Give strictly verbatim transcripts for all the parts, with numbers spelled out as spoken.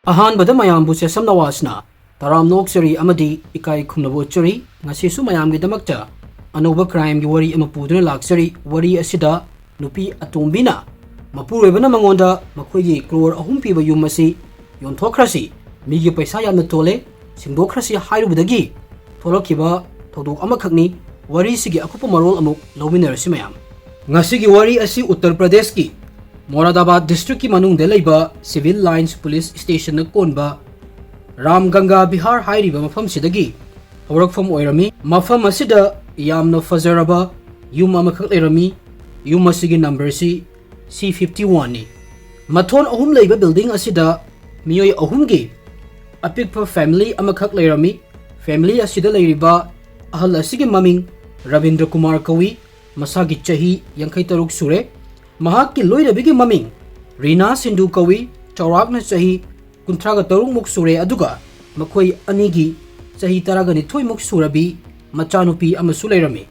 ꯑꯍꯥꯟꯕꯗ ꯃꯌꯥꯝꯕꯨ ꯆꯦꯁꯝ ꯅꯋꯥꯖꯅ ꯇꯔꯥꯝꯅ ꯑꯣꯛꯆꯔꯤ ꯑꯃꯗꯤ ꯏꯀꯥꯏ ꯈꯨꯝꯅꯕ ꯎꯠꯆꯔꯤ꯫ ꯉꯁꯤꯁꯨ ꯃꯌꯥꯝꯒꯤꯗꯃꯛꯇ ꯑꯅꯧꯕ crimeꯒꯤ ꯋꯥꯔꯤ ꯑꯃ ꯄꯨꯗꯨꯅ ꯂꯥꯛꯆꯔꯤ꯫ ꯋꯥꯔꯤ ꯑꯁꯤꯗ ꯅꯨꯄꯤ ꯑꯇꯣꯝꯕꯤꯅ ꯃꯄꯨꯔꯣꯏꯕꯅ ꯃꯉꯣꯟꯗ ꯃꯈꯣꯏꯒꯤ crore ꯑꯍꯨꯝ ꯄꯤꯕ ꯌꯨꯝ ꯑꯁꯤ ꯌꯣꯟꯊꯣꯛꯈ꯭ꯔꯁꯤ, ꯃꯤꯒꯤ ꯄꯩꯁꯥ ꯌꯥꯝꯅ ꯇꯣꯜꯂꯦ, ꯁꯤꯡꯗꯣꯛꯈ꯭ꯔꯁꯤ ꯍꯥꯏꯔꯨꯕꯗꯒꯤ ꯊꯣꯛꯂꯛꯈꯤꯕ ꯊꯧꯗꯣꯛ ꯑꯃꯈꯛꯅꯤ꯫ ꯋꯥꯔꯤꯁꯤꯒꯤ ꯑꯀꯨꯞꯄ ꯃꯔꯣꯜ ꯑꯃꯨꯛ ꯂꯧꯃꯤꯟꯅꯔꯁꯤ ꯃꯌꯥꯝ꯫ ꯉꯁꯤꯒꯤ ꯋꯥꯔꯤ ꯑꯁꯤ ꯎꯠꯇꯔ ꯄ꯭ꯔꯗꯦꯁꯀꯤ ꯃꯣꯔꯥꯗꯥꯕꯥꯗ districtꯀꯤ ꯃꯅꯨꯡꯗ ꯂꯩꯕ Civil Lines Police Stationꯅ ꯀꯣꯟꯕ ꯔꯥꯝ ꯒꯪꯒꯥ ꯕꯤꯍꯥꯔ ꯍꯥꯏꯔꯤꯕ ꯃꯐꯝꯁꯤꯗꯒꯤ ꯍꯧꯔꯛꯐꯝ ꯑꯣꯏꯔꯝꯃꯤ꯫ ꯃꯐꯝ ꯑꯁꯤꯗ ꯌꯥꯝꯅ ꯐꯖꯔꯕ ꯌꯨꯝ ꯑꯃꯈꯛ ꯂꯩꯔꯝꯃꯤ꯫ ꯌꯨꯝ ꯑꯁꯤꯒꯤ numberꯁꯤ C fifty oneꯅꯤ꯫ ꯃꯊꯣꯟ ꯑꯍꯨꯝ ꯂꯩꯕ building ꯑꯁꯤꯗ ꯃꯤꯑꯣꯏ ꯑꯍꯨꯝꯒꯤ ꯑꯄꯤꯛꯄ family ꯑꯃꯈꯛ ꯂꯩꯔꯝꯃꯤ꯫ Family ꯑꯁꯤꯗ ꯂꯩꯔꯤꯕ ꯑꯍꯜ ꯑꯁꯤꯒꯤ ꯃꯃꯤꯡ ꯔꯕꯤꯟꯗ꯭ꯔ ꯀꯨꯃꯥꯔ ꯀꯧꯏ꯫ ꯃꯁꯥꯒꯤ ꯆꯍꯤ ꯌꯥꯡꯈꯩ ꯇꯔꯨꯛ ꯁꯨꯔꯦ꯫ ꯃꯍꯥꯛꯀꯤ ꯂꯣꯏꯅꯕꯤꯒꯤ ꯃꯃꯤꯡ ꯔꯤꯅꯥ ꯁꯤꯟꯙꯨ ꯀꯧꯏ꯫ ꯆꯥꯎꯔꯥꯛꯅ ꯆꯍꯤ ꯀꯨꯟꯊ꯭ꯔꯥꯒ ꯇꯔꯨꯛꯃꯨꯛ ꯁꯨꯔꯦ, ꯑꯗꯨꯒ ꯃꯈꯣꯏ ꯑꯅꯤꯒꯤ ꯆꯍꯤ ꯇꯔꯥꯒ ꯅꯤꯊꯣꯏꯃꯨꯛ ꯁꯨꯔꯕꯤ ꯃꯆꯥꯅꯨꯄꯤ ꯑꯃꯁꯨ ꯂꯩꯔꯝꯃꯤ꯫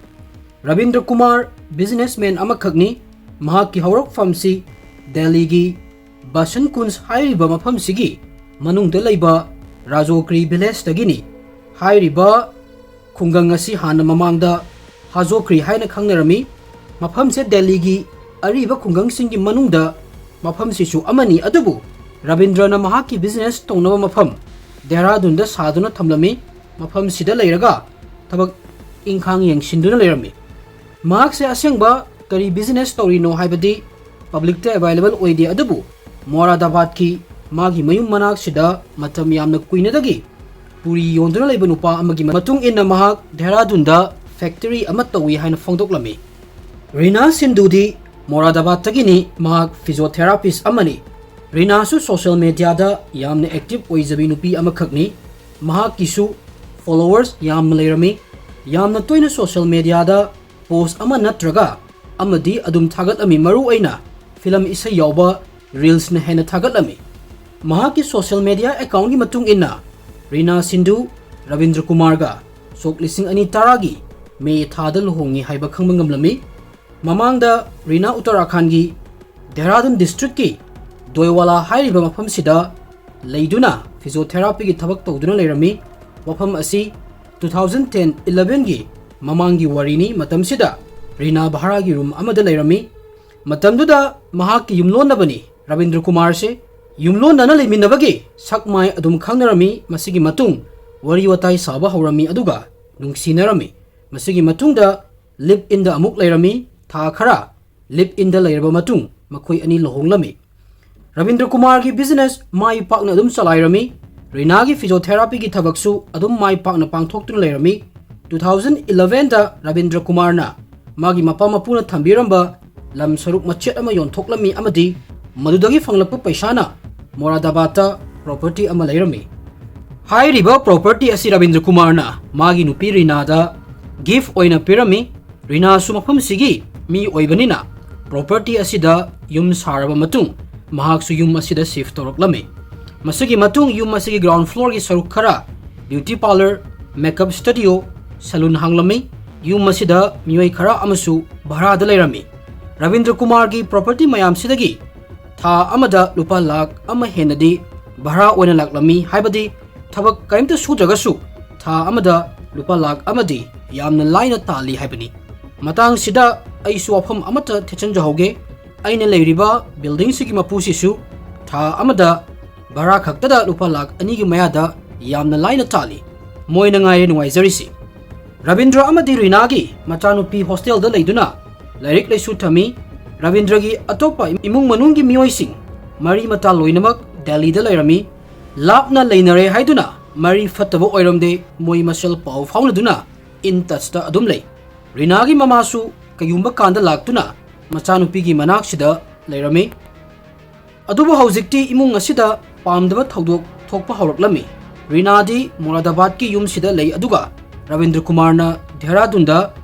ꯔꯕꯤꯟꯗ꯭ꯔ ꯀꯨꯃꯥꯔ businessman ꯑꯃꯈꯛꯅꯤ꯫ ꯃꯍꯥꯛꯀꯤ ꯍꯧꯔꯛꯐꯝꯁꯤ ꯗꯦꯜꯂꯤꯒꯤ ꯕꯁꯟ ꯀꯨꯟꯖ ꯍꯥꯏꯔꯤꯕ ꯃꯐꯝꯁꯤꯒꯤ ꯃꯅꯨꯡꯗ ꯂꯩꯕ ꯔꯥꯖꯣꯀ꯭ꯔꯤ villageꯇꯒꯤꯅꯤ꯫ ꯍꯥꯏꯔꯤꯕ ꯈꯨꯡꯒꯪ ꯑꯁꯤ ꯍꯥꯟꯅ ꯃꯃꯥꯡꯗ ꯍꯥꯖꯣꯀ꯭ꯔꯤ ꯍꯥꯏꯅ ꯈꯪꯅꯔꯝꯃꯤ꯫ ꯃꯐꯝꯁꯦ ꯗꯦꯜꯂꯤꯒꯤ ꯑꯔꯤꯕ ꯈꯨꯡꯒꯪꯁꯤꯡꯒꯤ ꯃꯅꯨꯡꯗ ꯃꯐꯝꯁꯤꯁꯨ ꯑꯃꯅꯤ, ꯑꯗꯨꯕꯨ ꯔꯕꯤꯟꯗ꯭ꯔꯅ ꯃꯍꯥꯛꯀꯤ business ꯇꯧꯅꯕ ꯃꯐꯝ ꯗꯦꯍꯔꯥꯗꯨꯟꯗ ꯁꯥꯗꯨꯅ ꯊꯝꯂꯝꯃꯤ꯫ ꯃꯐꯝꯁꯤꯗ ꯂꯩꯔꯒ ꯊꯕꯛ ꯏꯪꯈꯥꯡ ꯌꯦꯡꯁꯤꯟꯗꯨꯅ ꯂꯩꯔꯝꯃꯤ꯫ ꯃꯍꯥꯛꯁꯦ ꯑꯁꯦꯡꯕ ꯀꯔꯤ business ꯇꯧꯔꯤꯅꯣ ꯍꯥꯏꯕꯗꯤ publicꯇ available ꯑꯣꯏꯗꯦ, ꯑꯗꯨꯕꯨ ꯃꯣꯔꯥꯗꯥꯕꯥꯗꯀꯤ ꯃꯥꯒꯤ ꯃꯌꯨꯝ ꯃꯅꯥꯛꯁꯤꯗ ꯃꯇꯝ ꯌꯥꯝꯅ ꯀꯨꯏꯅꯗꯒꯤ ꯄꯨꯔꯤ ꯌꯣꯟꯗꯨꯅ ꯂꯩꯕ ꯅꯨꯄꯥ ꯑꯃꯒꯤ ꯃꯇꯨꯡ ꯏꯟꯅ ꯃꯍꯥꯛ ꯗꯦꯍꯔꯥꯗꯨꯟꯗ factory ꯑꯃ ꯇꯧꯏ ꯍꯥꯏꯅ ꯐꯣꯡꯗꯣꯛꯂꯝꯃꯤ꯫ ꯔꯤꯅꯥ ꯁꯤꯟꯙꯨꯗꯤ ꯃꯣꯔꯥꯗꯥꯕꯥꯗꯇꯒꯤꯅꯤ꯫ ꯃꯍꯥꯛ physiotherapist ꯑꯃꯅꯤ꯫ ꯔꯤꯅꯥꯁꯨ social mediaꯗ ꯌꯥꯝꯅ active ꯑꯣꯏꯖꯕꯤ ꯅꯨꯄꯤ ꯑꯃꯈꯛꯅꯤ꯫ ꯃꯍꯥꯛꯀꯤꯁꯨ followers ꯌꯥꯝꯅ ꯂꯩꯔꯝꯃꯤ꯫ ꯌꯥꯝꯅ ꯇꯣꯏꯅ social mediaꯗ post ꯑꯃ ꯅꯠꯇ꯭ꯔꯒ ꯑꯃꯗꯤ ꯑꯗꯨꯝ ꯊꯥꯒꯠꯂꯝꯃꯤ, ꯃꯔꯨ ꯑꯣꯏꯅ film ꯏꯁꯩ ꯌꯥꯎꯕ reelsꯅ ꯍꯦꯟꯅ ꯊꯥꯒꯠꯂꯝꯃꯤ꯫ ꯃꯍꯥꯛꯀꯤ social media accountꯀꯤ ꯃꯇꯨꯡ ꯏꯟꯅ, ꯔꯤꯅꯥ ꯁꯤꯟꯙꯨ ꯔꯕꯤꯟꯗ꯭ꯔ ꯀꯨꯃꯥꯔꯒ ꯁꯣꯛ ꯂꯤꯁꯤꯡ ꯑꯅꯤ ꯇꯔꯥꯒꯤ ꯃꯦ ꯊꯥꯗ ꯂꯨꯍꯣꯡꯉꯤ ꯍꯥꯏꯕ ꯈꯪꯕ ꯉꯝꯂꯝꯃꯤ꯫ ꯃꯃꯥꯡꯗ ꯔꯤꯅꯥ ꯎꯠꯇꯔꯥꯈꯟꯗꯒꯤ ꯗꯦꯍꯔꯥꯗꯨꯟ districtꯀꯤ ꯗꯣꯏꯋꯥꯂꯥ ꯍꯥꯏꯔꯤꯕ ꯃꯐꯝꯁꯤꯗ ꯂꯩꯗꯨꯅ ꯐꯤꯖꯣꯊꯦꯔꯥꯄꯤꯒꯤ ꯊꯕꯛ ꯇꯧꯗꯨꯅ ꯂꯩꯔꯝꯃꯤ꯫ ꯋꯥꯐꯝ ꯑꯁꯤ ꯇꯨ ꯊꯥꯎꯖꯟ ꯇꯦꯟ ꯏꯂꯚꯦꯟꯒꯤ ꯃꯃꯥꯡꯒꯤ ꯋꯥꯔꯤꯅꯤ꯫ ꯃꯇꯝꯁꯤꯗ ꯔꯤꯅꯥ ꯚꯔꯥꯒꯤ ꯔꯨꯝ ꯑꯃꯗ ꯂꯩꯔꯝꯃꯤ꯫ ꯃꯇꯝꯗꯨꯗ ꯃꯍꯥꯛꯀꯤ ꯌꯨꯝꯂꯣꯟꯅꯕꯅꯤ ꯔꯕꯤꯟꯗ꯭ꯔ ꯀꯨꯃꯥꯔꯁꯦ꯫ ꯌꯨꯝꯂꯣꯟꯅꯅ ꯂꯩꯃꯤꯟꯅꯕꯒꯤ ꯁꯛ ꯃꯥꯏ ꯑꯗꯨꯝ ꯈꯪꯅꯔꯝꯃꯤ꯫ ꯃꯁꯤꯒꯤ ꯃꯇꯨꯡ ꯋꯥꯔꯤ ꯋꯥꯇꯥꯏ ꯁꯥꯕ ꯍꯧꯔꯝꯃꯤ, ꯑꯗꯨꯒ ꯅꯨꯡꯁꯤꯅꯔꯝꯃꯤ꯫ ꯃꯁꯤꯒꯤ ꯃꯇꯨꯡꯗ ꯂꯤꯞ ꯏꯟꯗ ꯑꯃꯨꯛ ꯂꯩꯔꯝꯃꯤ꯫ ꯊꯥ ꯈꯔ ꯂꯤꯞ ꯏꯟꯗ ꯂꯩꯔꯕ ꯃꯇꯨꯡ ꯃꯈꯣꯏ ꯑꯅꯤ ꯂꯨꯍꯣꯡꯂꯝꯃꯤ꯫ ꯔꯕꯤꯟꯗ꯭ꯔ ꯀꯨꯃꯥꯔꯒꯤ ꯕꯤꯖꯤꯅꯦꯁ ꯃꯥꯏ ꯄꯥꯛꯅ ꯑꯗꯨꯝ ꯆꯂꯥꯏꯔꯝꯃꯤ꯫ ꯔꯤꯅꯥꯒꯤ ꯐꯤꯖꯣꯊꯦꯔꯥꯄꯤꯒꯤ ꯊꯕꯛꯁꯨ ꯑꯗꯨꯝ ꯃꯥꯏ ꯄꯥꯛꯅ ꯄꯥꯡꯊꯣꯛꯇꯨꯅ ꯂꯩꯔꯝꯃꯤ꯫ ꯇꯨ ꯊꯥꯎꯖꯟ ꯏꯂꯚꯦꯟꯗ ꯔꯕꯤꯟꯗ꯭ꯔ ꯀꯨꯃꯥꯔꯅ ꯃꯥꯒꯤ ꯃꯄꯥ ꯃꯄꯨꯅ ꯊꯝꯕꯤꯔꯝꯕ ꯂꯝ ꯁꯔꯨꯛ ꯃꯆꯦꯠ ꯑꯃ ꯌꯣꯟꯊꯣꯛꯂꯝꯃꯤ ꯑꯃꯗꯤ ꯃꯗꯨꯗꯒꯤ ꯐꯪꯂꯛꯄ ꯄꯩꯁꯥꯅ ꯃꯣꯔꯥꯗꯥꯕꯥꯗꯇ ꯄ꯭ꯔꯣꯄꯔꯇꯤ ꯑꯃ ꯂꯩꯔꯝꯃꯤ꯫ ꯍꯥꯏꯔꯤꯕ ꯄ꯭ꯔꯣꯄꯔꯇꯤ ꯑꯁꯤ ꯔꯕꯤꯟꯗ꯭ꯔ ꯀꯨꯃꯥꯔꯅ ꯃꯥꯒꯤ ꯅꯨꯄꯤ ꯔꯤꯅꯥꯗ ꯒꯤꯐ ꯑꯣꯏꯅ ꯄꯤꯔꯝꯃꯤ꯫ ꯔꯤꯅꯥꯁꯨ ꯃꯐꯝꯁꯤꯒꯤ ꯃꯤ ꯑꯣꯏꯕꯅꯤꯅ ꯄ꯭ꯔꯣꯄꯔꯇꯤ ꯑꯁꯤꯗ ꯌꯨꯝ ꯁꯥꯔꯕ ꯃꯇꯨꯡ ꯃꯍꯥꯛꯁꯨ ꯌꯨꯝ ꯑꯁꯤꯗ ꯁꯤꯐ ꯇꯧꯔꯛꯂꯝꯃꯤ꯫ ꯃꯁꯤꯒꯤ ꯃꯇꯨꯡ ꯌꯨꯝ ꯑꯁꯤꯒꯤ ꯒ꯭ꯔꯥꯎꯟ ꯐ꯭ꯂꯣꯔꯒꯤ ꯁꯔꯨꯛ ꯈꯔ ꯕ꯭ꯌꯨꯇꯤ ꯄꯥꯔꯂꯔ, ꯃꯦꯀꯞ ꯁ꯭ꯇꯨꯗꯤꯑꯣ, ꯁꯦꯂꯨꯟ ꯍꯥꯡꯂꯝꯃꯤ꯫ ꯌꯨꯝ ꯑꯁꯤꯗ ꯃꯤꯑꯣꯏ ꯈꯔ ꯑꯃꯁꯨ ꯚꯔꯥꯗ ꯂꯩꯔꯝꯃꯤ꯫ ꯔꯕꯤꯟꯗ꯭ꯔ ꯀꯨꯃꯥꯔꯒꯤ ꯄ꯭ꯔꯣꯄꯔꯇꯤ ꯃꯌꯥꯝꯁꯤꯗꯒꯤ ꯊꯥ ꯑꯃꯗ ꯂꯨꯄꯥ ꯂꯥꯈ ꯑꯃ ꯍꯦꯟꯅꯗꯤ ꯚꯔꯥ ꯑꯣꯏꯅ ꯂꯥꯛꯂꯝꯃꯤ꯫ ꯍꯥꯏꯕꯗꯤ ꯊꯕꯛ ꯀꯔꯤꯝꯇ ꯁꯨꯗ꯭ꯔꯒꯁꯨ ꯊꯥ ꯑꯃꯗ ꯂꯨꯄꯥ ꯂꯥꯈ ꯑꯃꯗꯤ ꯌꯥꯝꯅ ꯂꯥꯏꯅ ꯇꯥꯜꯂꯤ ꯍꯥꯏꯕꯅꯤ꯫ ꯃꯇꯥꯡꯁꯤꯗ ꯑꯩꯁꯨ ꯋꯥꯐꯝ ꯑꯃꯠꯇ ꯊꯦꯠꯆꯟꯖꯍꯧꯒꯦ꯫ ꯑꯩꯅ ꯂꯩꯔꯤꯕ ꯕꯤꯜꯗꯤꯡꯁꯤꯒꯤ ꯃꯄꯨꯁꯤꯁꯨ ꯊꯥ ꯑꯃꯗ ꯚꯔꯥ ꯈꯛꯇꯗ ꯂꯨꯄꯥ ꯂꯥꯈ ꯑꯅꯤꯒꯤ ꯃꯌꯥꯗ ꯌꯥꯝꯅ ꯂꯥꯏꯅ ꯇꯥꯜꯂꯤ꯫ ꯃꯣꯏꯅ ꯉꯥꯏꯔꯦ ꯅꯨꯡꯉꯥꯏꯖꯔꯤꯁꯤ꯫ ꯔꯕꯤꯟꯗ꯭ꯔ ꯑꯃꯗꯤ ꯔꯤꯅꯥꯒꯤ ꯃꯆꯥꯅꯨꯄꯤ ꯍꯣꯁꯇꯦꯜꯗ ꯂꯩꯗꯨꯅ ꯂꯥꯏꯔꯤꯛ ꯂꯥꯏꯁꯨ ꯇꯝꯃꯤ꯫ ꯔꯕꯤꯟꯗ꯭ꯔꯒꯤ ꯑꯇꯣꯞꯄ ꯏꯃꯨꯡ ꯃꯅꯨꯡꯒꯤ ꯃꯤꯑꯣꯏꯁꯤꯡ, ꯃꯔꯤ ꯃꯇꯥ ꯂꯣꯏꯅꯃꯛ ꯗꯦꯜꯂꯤꯗ ꯂꯩꯔꯝꯃꯤ꯫ ꯂꯥꯞꯅ ꯂꯩꯅꯔꯦ ꯍꯥꯏꯗꯨꯅ ꯃꯔꯤ ꯐꯠꯇꯕ ꯑꯣꯏꯔꯝꯗꯦ꯫ ꯃꯣꯏ ꯃꯁꯦꯜ ꯄꯥꯎ ꯐꯥꯎꯅꯗꯨꯅ ꯏꯟ ꯇꯆꯇ ꯑꯗꯨꯝ ꯂꯩ꯫ ꯔꯤꯅꯥꯒꯤ ꯃꯃꯥꯁꯨ ꯀꯩꯒꯨꯝꯕ ꯀꯥꯟꯗ ꯂꯥꯛꯇꯨꯅ ꯃꯆꯥꯅꯨꯄꯤꯒꯤ ꯃꯅꯥꯛꯁꯤꯗ ꯂꯩꯔꯝꯃꯤ꯫ ꯑꯗꯨꯕꯨ ꯍꯧꯖꯤꯛꯇꯤ ꯏꯃꯨꯡ ꯑꯁꯤꯗ ꯄꯥꯝꯗꯕ ꯊꯧꯗꯣꯛ ꯊꯣꯛꯄ ꯍꯧꯔꯛꯂꯝꯃꯤ꯫ ꯔꯤꯅꯥꯗꯤ ꯃꯣꯔꯥꯗꯥꯕꯥꯗꯀꯤ ꯌꯨꯝꯁꯤꯗ ꯂꯩ, ꯑꯗꯨꯒ ꯔꯕꯤꯟꯗ꯭ꯔ ꯀꯨꯃꯥꯔꯅ ꯗꯦꯍꯔꯥꯗꯨꯟꯗ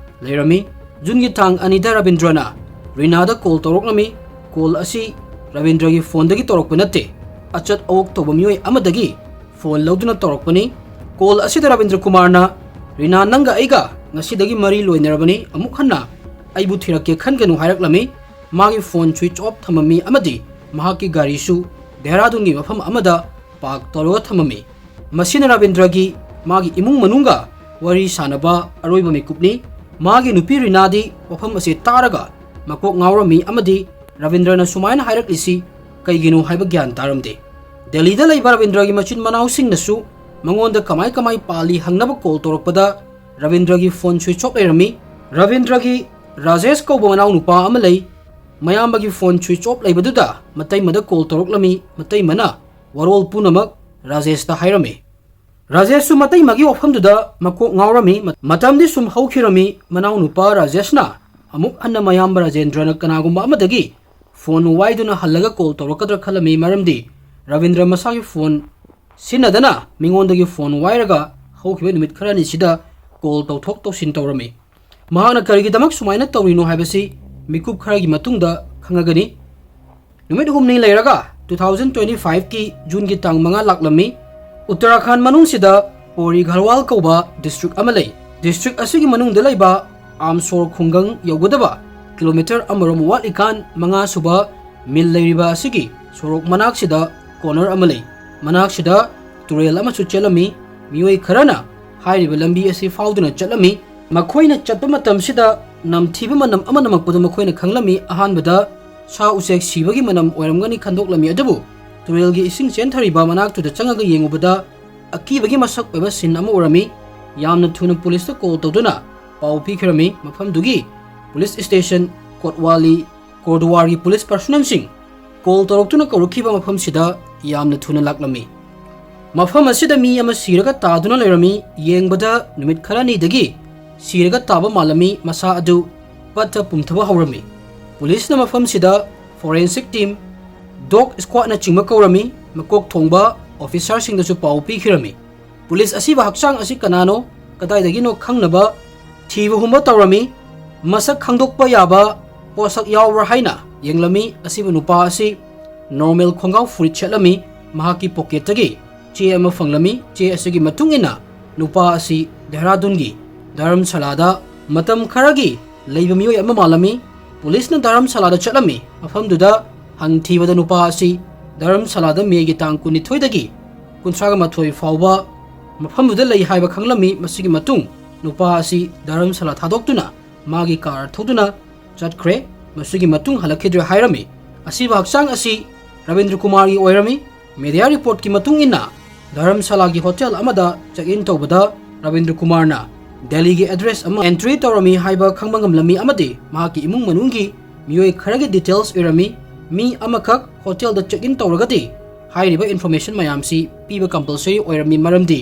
ꯂꯩꯔꯝꯃꯤ꯫ ꯖꯨꯟꯒꯤ ꯇꯥꯡ ꯑꯅꯤꯗ ꯔꯕꯤꯟꯗ꯭ꯔꯅ ꯔꯤꯅꯥꯗ ꯀꯣꯜ ꯇꯧꯔꯛꯂꯝꯃꯤ꯫ ꯀꯣꯜ ꯑꯁꯤ ꯔꯕꯤꯟꯗ꯭ꯔꯒꯤ ꯐꯣꯟꯗꯒꯤ ꯇꯧꯔꯛꯄ ꯅꯠꯇꯦ, ꯑꯆꯠ ꯑꯋꯣꯛ ꯇꯧꯕ ꯃꯤꯑꯣꯏ ꯑꯃꯗꯒꯤ ꯐꯣꯟ ꯂꯧꯗꯨꯅ ꯇꯧꯔꯛꯄꯅꯤ꯫ ꯀꯣꯜ ꯑꯁꯤꯗ ꯔꯕꯤꯟꯗ꯭ꯔ ꯀꯨꯃꯥꯔꯅ, "ꯔꯤꯅꯥ, ꯅꯪꯒ ꯑꯩꯒ ꯉꯁꯤꯗꯒꯤ ꯃꯔꯤ ꯂꯣꯏꯅꯔꯕꯅꯤ, ꯑꯃꯨꯛ ꯍꯟꯅ ꯑꯩꯕꯨ ꯊꯤꯔꯛꯀꯦ ꯈꯟꯒꯅꯨ" ꯍꯥꯏꯔꯛꯂꯝꯃꯤ꯫ ꯃꯥꯒꯤ ꯐꯣꯟ ꯁ꯭ꯋꯤꯆ ꯑꯣꯐ ꯊꯝꯃꯝꯃꯤ ꯑꯃꯗꯤ ꯃꯍꯥꯛꯀꯤ ꯒꯥꯔꯤꯁꯨ ꯗꯦꯍꯔꯥꯗꯨꯟꯒꯤ ꯃꯐꯝ ꯑꯃꯗ ꯄꯥꯔꯛ ꯇꯧꯔꯒ ꯊꯝꯃꯝꯃꯤ꯫ ꯃꯁꯤꯅ ꯔꯕꯤꯟꯗ꯭ꯔꯒꯤ ꯃꯥꯒꯤ ꯏꯃꯨꯡ ꯃꯅꯨꯡꯒ ꯋꯥꯔꯤ ꯁꯥꯅꯕ ꯑꯔꯣꯏꯕ ꯃꯤꯀꯨꯞꯅꯤ꯫ ꯃꯥꯒꯤ ꯅꯨꯄꯤ ꯔꯤꯅꯥꯗꯤ ꯋꯥꯐꯝ ꯑꯁꯤ ꯇꯥꯔꯒ ꯃꯀꯣꯛ ꯉꯥꯎꯔꯝꯃꯤ ꯑꯃꯗꯤ ꯔꯕꯤꯟꯗ꯭ꯔꯅ ꯁꯨꯃꯥꯏꯅ ꯍꯥꯏꯔꯛꯂꯤꯁꯤ ꯀꯩꯒꯤꯅꯣ ꯍꯥꯏꯕ ꯒ꯭ꯌꯥꯟ ꯇꯥꯔꯝꯗꯦ꯫ ꯗꯦꯜꯂꯤꯗ ꯂꯩꯕ ꯔꯕꯤꯟꯗ꯭ꯔꯒꯤ ꯃꯆꯤꯟ ꯃꯅꯥꯎꯁꯤꯡꯅꯁꯨ ꯃꯉꯣꯟꯗ ꯀꯃꯥꯏ ꯀꯃꯥꯏ ꯄꯥꯜꯂꯤ ꯍꯪꯅꯕ ꯀꯣꯜ ꯇꯧꯔꯛꯄꯗ ꯔꯕꯤꯟꯗ꯭ꯔꯒꯤ ꯐꯣꯟ ꯁ꯭ꯋꯤꯆ ꯑꯣꯐ ꯂꯩꯔꯝꯃꯤ꯫ ꯔꯕꯤꯟꯗ꯭ꯔꯒꯤ ꯔꯥꯖꯦꯁ ꯀꯧꯕ ꯃꯅꯥꯎ ꯅꯨꯄꯥ ꯑꯃ ꯂꯩ꯫ ꯃꯌꯥꯝꯕꯒꯤ ꯐꯣꯟ ꯁ꯭ꯋꯤꯆ ꯑꯣꯐ ꯂꯩꯕꯗꯨꯗ ꯃꯇꯩꯃꯗ ꯀꯣꯜ ꯇꯧꯔꯛꯂꯝꯃꯤ꯫ ꯃꯇꯩꯃꯅ ꯋꯥꯔꯣꯜ ꯄꯨꯝꯅꯃꯛ ꯔꯥꯖꯦꯁꯇ ꯍꯥꯏꯔꯝꯃꯤ꯫ ꯔꯥꯖꯦꯁꯁꯨ ꯃꯇꯩꯃꯒꯤ ꯋꯥꯐꯝꯗꯨꯗ ꯃꯀꯣꯛ ꯉꯥꯎꯔꯝꯃꯤ꯫ ꯃ-, ꯃꯇꯝꯗꯤ ꯁꯨꯝ ꯍꯧꯈꯤꯔꯝꯃꯤ꯫ ꯃꯅꯥꯎꯅꯨꯄꯥ ꯔꯥꯖꯦꯁꯅ ꯑꯃꯨꯛ ꯍꯟꯅ ꯃꯌꯥꯝꯕ ꯔꯥꯖꯦꯟꯗ꯭ꯔꯅ ꯀꯅꯥꯒꯨꯝꯕ ꯑꯃꯗꯒꯤ ꯐꯣꯟ ꯋꯥꯏꯗꯨꯅ ꯍꯜꯂꯒ ꯀꯣꯜ ꯇꯧꯔꯛꯀꯗ꯭ꯔꯥ ꯈꯜꯂꯝꯃꯤ, ꯃꯔꯝꯗꯤ ꯔꯕꯤꯟꯗ꯭ꯔ ꯃꯁꯥꯒꯤ ꯐꯣꯟ ꯁꯤꯟꯅꯗꯅ ꯃꯤꯉꯣꯟꯗꯒꯤ ꯐꯣꯟ ꯋꯥꯏꯔꯒ ꯍꯧꯈꯤꯕ ꯅꯨꯃꯤꯠ ꯈꯔꯅꯤꯁꯤꯗ ꯀꯣꯜ ꯇꯧꯊꯣꯛ ꯇꯧꯁꯤꯟ ꯇꯧꯔꯝꯃꯤ꯫ ꯃꯍꯥꯛꯅ ꯀꯔꯤꯒꯤꯗꯃꯛ ꯁꯨꯃꯥꯏꯅ ꯇꯧꯔꯤꯅꯣ ꯍꯥꯏꯕꯁꯤ ꯃꯤꯀꯨꯞ ꯈꯔꯒꯤ ꯃꯇꯨꯡꯗ ꯈꯪꯉꯒꯅꯤ꯫ ꯅꯨꯃꯤꯠ ꯍꯨꯝꯅꯤ ꯂꯩꯔꯒ two thousand twenty five ꯀꯤ ꯖꯨꯟꯒꯤ ꯇꯥꯡ ꯃꯉꯥ ꯂꯥꯛꯂꯝꯃꯤ꯫ ꯎꯠꯇꯔꯥꯈꯟꯗ ꯃꯅꯨꯡꯁꯤꯗ ꯄꯣꯔꯤ ꯘꯔꯋꯥꯜ ꯀꯧꯕ ꯗꯤꯁꯇ꯭ꯔꯤꯛ ꯑꯃ ꯂꯩ꯫ ꯗꯤꯁꯇ꯭ꯔꯤꯛ ꯑꯁꯤꯒꯤ ꯃꯅꯨꯡꯗ ꯂꯩꯕ ꯑꯥꯝꯁꯣꯔ ꯈꯨꯡꯒꯪ ꯌꯧꯒꯗꯕ ꯀꯤꯂꯣꯃꯤꯇꯔ ꯑꯃꯔꯣꯝ ꯋꯥꯠꯂꯤꯀꯥꯟ ꯃꯉꯥ ꯁꯨꯕ ꯃꯤꯜ ꯂꯩꯔꯤꯕ ꯑꯁꯤꯒꯤ ꯁꯣꯔꯣꯛ ꯃꯅꯥꯛꯁꯤꯗ ꯀꯣꯔꯅꯔ ꯑꯃ ꯂꯩ꯫ ꯃꯅꯥꯛꯁꯤꯗ ꯇꯨꯔꯦꯜ ꯑꯃꯁꯨ ꯆꯦꯜꯂꯝꯃꯤ꯫ ꯃꯤꯑꯣꯏ ꯈꯔꯅ ꯍꯥꯏꯔꯤꯕ ꯂꯝꯕꯤ ꯑꯁꯤ ꯐꯥꯎꯗꯨꯅ ꯆꯠꯂꯝꯃꯤ꯫ ꯃꯈꯣꯏꯅ ꯆꯠꯄ ꯃꯇꯝꯁꯤꯗ ꯅꯝꯊꯤꯕ ꯃꯅꯝ ꯑꯃ ꯅꯝꯃꯛꯄꯗꯨ ꯃꯈꯣꯏꯅ ꯈꯪꯂꯝꯃꯤ꯫ ꯑꯍꯥꯟꯕꯗ ꯁꯥ ꯎꯆꯦꯛ ꯁꯤꯕꯒꯤ ꯃꯅꯝ ꯑꯣꯏꯔꯝꯒꯅꯤ ꯈꯟꯗꯣꯛꯂꯝꯃꯤ, ꯑꯗꯨꯕꯨ ꯇꯨꯔꯦꯜꯒꯤ ꯏꯁꯤꯡ ꯆꯦꯟꯊꯔꯤꯕ ꯃꯅꯥꯛꯇꯨꯗ ꯆꯪꯉꯒ ꯌꯦꯡꯉꯨꯕꯗ ꯑꯀꯤꯕꯒꯤ ꯃꯁꯛ ꯑꯣꯏꯕ ꯁꯤꯟ ꯑꯃ ꯎꯔꯝꯃꯤ꯫ ꯌꯥꯝꯅ ꯊꯨꯅ ꯄꯨꯂꯤꯁꯇ ꯀꯣꯜ ꯇꯧꯗꯨꯅ ꯄꯥꯎ ꯄꯤꯈ꯭ꯔꯝꯃꯤ꯫ ꯃꯐꯝꯗꯨꯒꯤ ꯄꯨꯂꯤꯁ ꯁ꯭ꯇꯦꯁꯟ ꯀꯣꯠꯋꯥꯂꯤ ꯀꯣꯔꯗꯨꯋꯥꯔꯒꯤ ꯄꯨꯂꯤꯁ ꯄꯔꯁꯣꯅꯦꯜꯁꯤꯡ ꯀꯣꯜ ꯇꯧꯔꯛꯇꯨꯅ ꯀꯧꯔꯛꯈꯤꯕ ꯃꯐꯝꯁꯤꯗ ꯌꯥꯝꯅ ꯊꯨꯅ ꯂꯥꯛꯂꯝꯃꯤ꯫ ꯃꯐꯝ ꯑꯁꯤꯗ ꯃꯤ ꯑꯃ ꯁꯤꯔꯒ ꯇꯥꯗꯨꯅ ꯂꯩꯔꯝꯃꯤ꯫ ꯌꯦꯡꯕꯗ ꯅꯨꯃꯤꯠ ꯈꯔꯅꯤꯗꯒꯤ ꯁꯤꯔꯒ ꯇꯥꯕ ꯃꯥꯜꯂꯝꯃꯤ꯫ ꯃꯁꯥ ꯑꯗꯨ ꯄꯠꯊ ꯄꯨꯝꯊꯕ ꯍꯧꯔꯝꯃꯤ꯫ ꯄꯨꯂꯤꯁꯅ ꯃꯐꯝꯁꯤꯗ ꯐꯣꯔꯦꯟꯁꯤꯛ ꯇꯤꯝ, ꯗꯣꯒ ꯁ꯭ꯀ꯭ꯋꯥꯗꯅꯆꯤꯡꯕ ꯀꯧꯔꯝꯃꯤ꯫ ꯃꯀꯣꯛ ꯊꯣꯡꯕ ꯑꯣꯐꯤꯁꯥꯔꯁꯤꯡꯗꯁꯨ ꯄꯥꯎ ꯄꯤꯈꯤꯔꯝꯃꯤ꯫ ꯄꯨꯂꯤꯁ ꯑꯁꯤꯕꯨ ꯍꯛꯆꯥꯡ ꯑꯁꯤ ꯀꯅꯥꯅꯣ, ꯀꯗꯥꯏꯗꯒꯤꯅꯣ ꯈꯪꯅꯕ ꯊꯤꯕ ꯍꯨꯝꯕ ꯇꯧꯔꯝꯃꯤ꯫ ꯃꯁꯛ ꯈꯪꯗꯣꯛꯄ ꯌꯥꯕ ꯄꯣꯠꯁꯛ ꯌꯥꯎꯕ꯭ꯔꯥ ꯍꯥꯏꯅ ꯌꯦꯡꯂꯝꯃꯤ꯫ ꯑꯁꯤꯕꯨ ꯅꯨꯄꯥ ꯑꯁꯤ ꯅꯣꯔꯃꯦꯜ ꯈꯣꯡꯒ꯭ꯔꯥꯎ ꯐꯨꯔꯤꯠ ꯁꯦꯠꯂꯝꯃꯤ꯫ ꯃꯍꯥꯛꯀꯤ ꯄꯣꯀꯦꯠꯇꯒꯤ ꯆꯦ ꯑꯃ ꯐꯪꯂꯝꯃꯤ꯫ ꯆꯦ ꯑꯁꯤꯒꯤ ꯃꯇꯨꯡ ꯏꯟꯅ ꯅꯨꯄꯥ ꯑꯁꯤ ꯗꯦꯍꯔꯥꯗꯨꯟꯒꯤ ꯙꯔꯝꯁꯥꯂꯥꯗ ꯃꯇꯝ ꯈꯔꯒꯤ ꯂꯩꯕ ꯃꯤꯑꯣꯏ ꯑꯃ ꯃꯥꯜꯂꯝꯃꯤ꯫ ꯄꯨꯂꯤꯁꯅ ꯙꯔꯝꯁꯥꯂꯥꯗ ꯆꯠꯂꯝꯃꯤ꯫ ꯃꯐꯝꯗꯨꯗ ꯍꯪ ꯊꯤꯕꯗ ꯅꯨꯄꯥ ꯑꯁꯤ ꯙꯔꯝꯁꯥꯂꯥꯗ ꯃꯦꯒꯤ ꯇꯥꯡ ꯀꯨꯟꯅꯤꯊꯣꯏꯗꯒꯤ ꯀꯨꯟꯊ꯭ꯔꯥꯒ ꯃꯥꯊꯣꯏ ꯐꯥꯎꯕ ꯃꯐꯝꯗꯨꯗ ꯂꯩ ꯍꯥꯏꯕ ꯈꯪꯂꯝꯃꯤ꯫ ꯃꯁꯤꯒꯤ ꯃꯇꯨꯡ ꯅꯨꯄꯥ ꯑꯁꯤ ꯙꯔꯝꯁꯥꯂꯥ ꯊꯥꯗꯣꯛꯇꯨꯅ ꯃꯥꯒꯤ ꯀꯥꯔ ꯊꯧꯗꯨꯅ ꯆꯠꯈ꯭ꯔꯦ꯫ ꯃꯁꯤꯒꯤ ꯃꯇꯨꯡ ꯍꯜꯂꯛꯈꯤꯗ꯭ꯔꯦ ꯍꯥꯏꯔꯝꯃꯤ꯫ ꯑꯁꯤꯕ ꯍꯛꯆꯥꯡ ꯑꯁꯤ ꯔꯕꯤꯟꯗ꯭ꯔ ꯀꯨꯃꯥꯔꯒꯤ ꯑꯣꯏꯔꯝꯃꯤ꯫ ꯃꯦꯗꯤꯌꯥ ꯔꯤꯄꯣꯔꯠꯀꯤ ꯃꯇꯨꯡ ꯏꯟꯅ, ꯙꯔꯝꯁꯥꯂꯥꯒꯤ ꯍꯣꯇꯦꯜ ꯑꯃꯗ ꯆꯦꯛ ꯏꯟ ꯇꯧꯕꯗ ꯔꯕꯤꯟꯗ꯭ꯔ ꯀꯨꯃꯥꯔꯅ ꯗꯦꯜꯂꯤꯒꯤ ꯑꯦꯗ꯭ꯔꯦꯁ ꯑꯃ ꯑꯦꯟꯇ꯭ꯔꯤ ꯇꯧꯔꯝꯃꯤ ꯍꯥꯏꯕ ꯈꯪꯕ ꯉꯝꯂꯝꯃꯤ ꯑꯃꯗꯤ ꯃꯍꯥꯛꯀꯤ ꯏꯃꯨꯡ ꯃꯅꯨꯡꯒꯤ ꯃꯤꯑꯣꯏ ꯈꯔꯒꯤ ꯗꯤꯇꯦꯜꯁ ꯏꯔꯝꯃꯤ꯫ ꯃꯤ ꯑꯃꯈꯛ ꯍꯣꯇꯦꯜꯗ ꯆꯦꯛ ꯏꯟ ꯇꯧꯔꯒꯗꯤ ꯍꯥꯏꯔꯤꯕ ꯏꯟꯐꯣꯔꯃꯦꯁꯟ ꯃꯌꯥꯝꯁꯤ ꯄꯤꯕ ꯀꯝꯄꯜꯁꯔꯤ ꯑꯣꯏꯔꯝꯃꯤ, ꯃꯔꯝꯗꯤ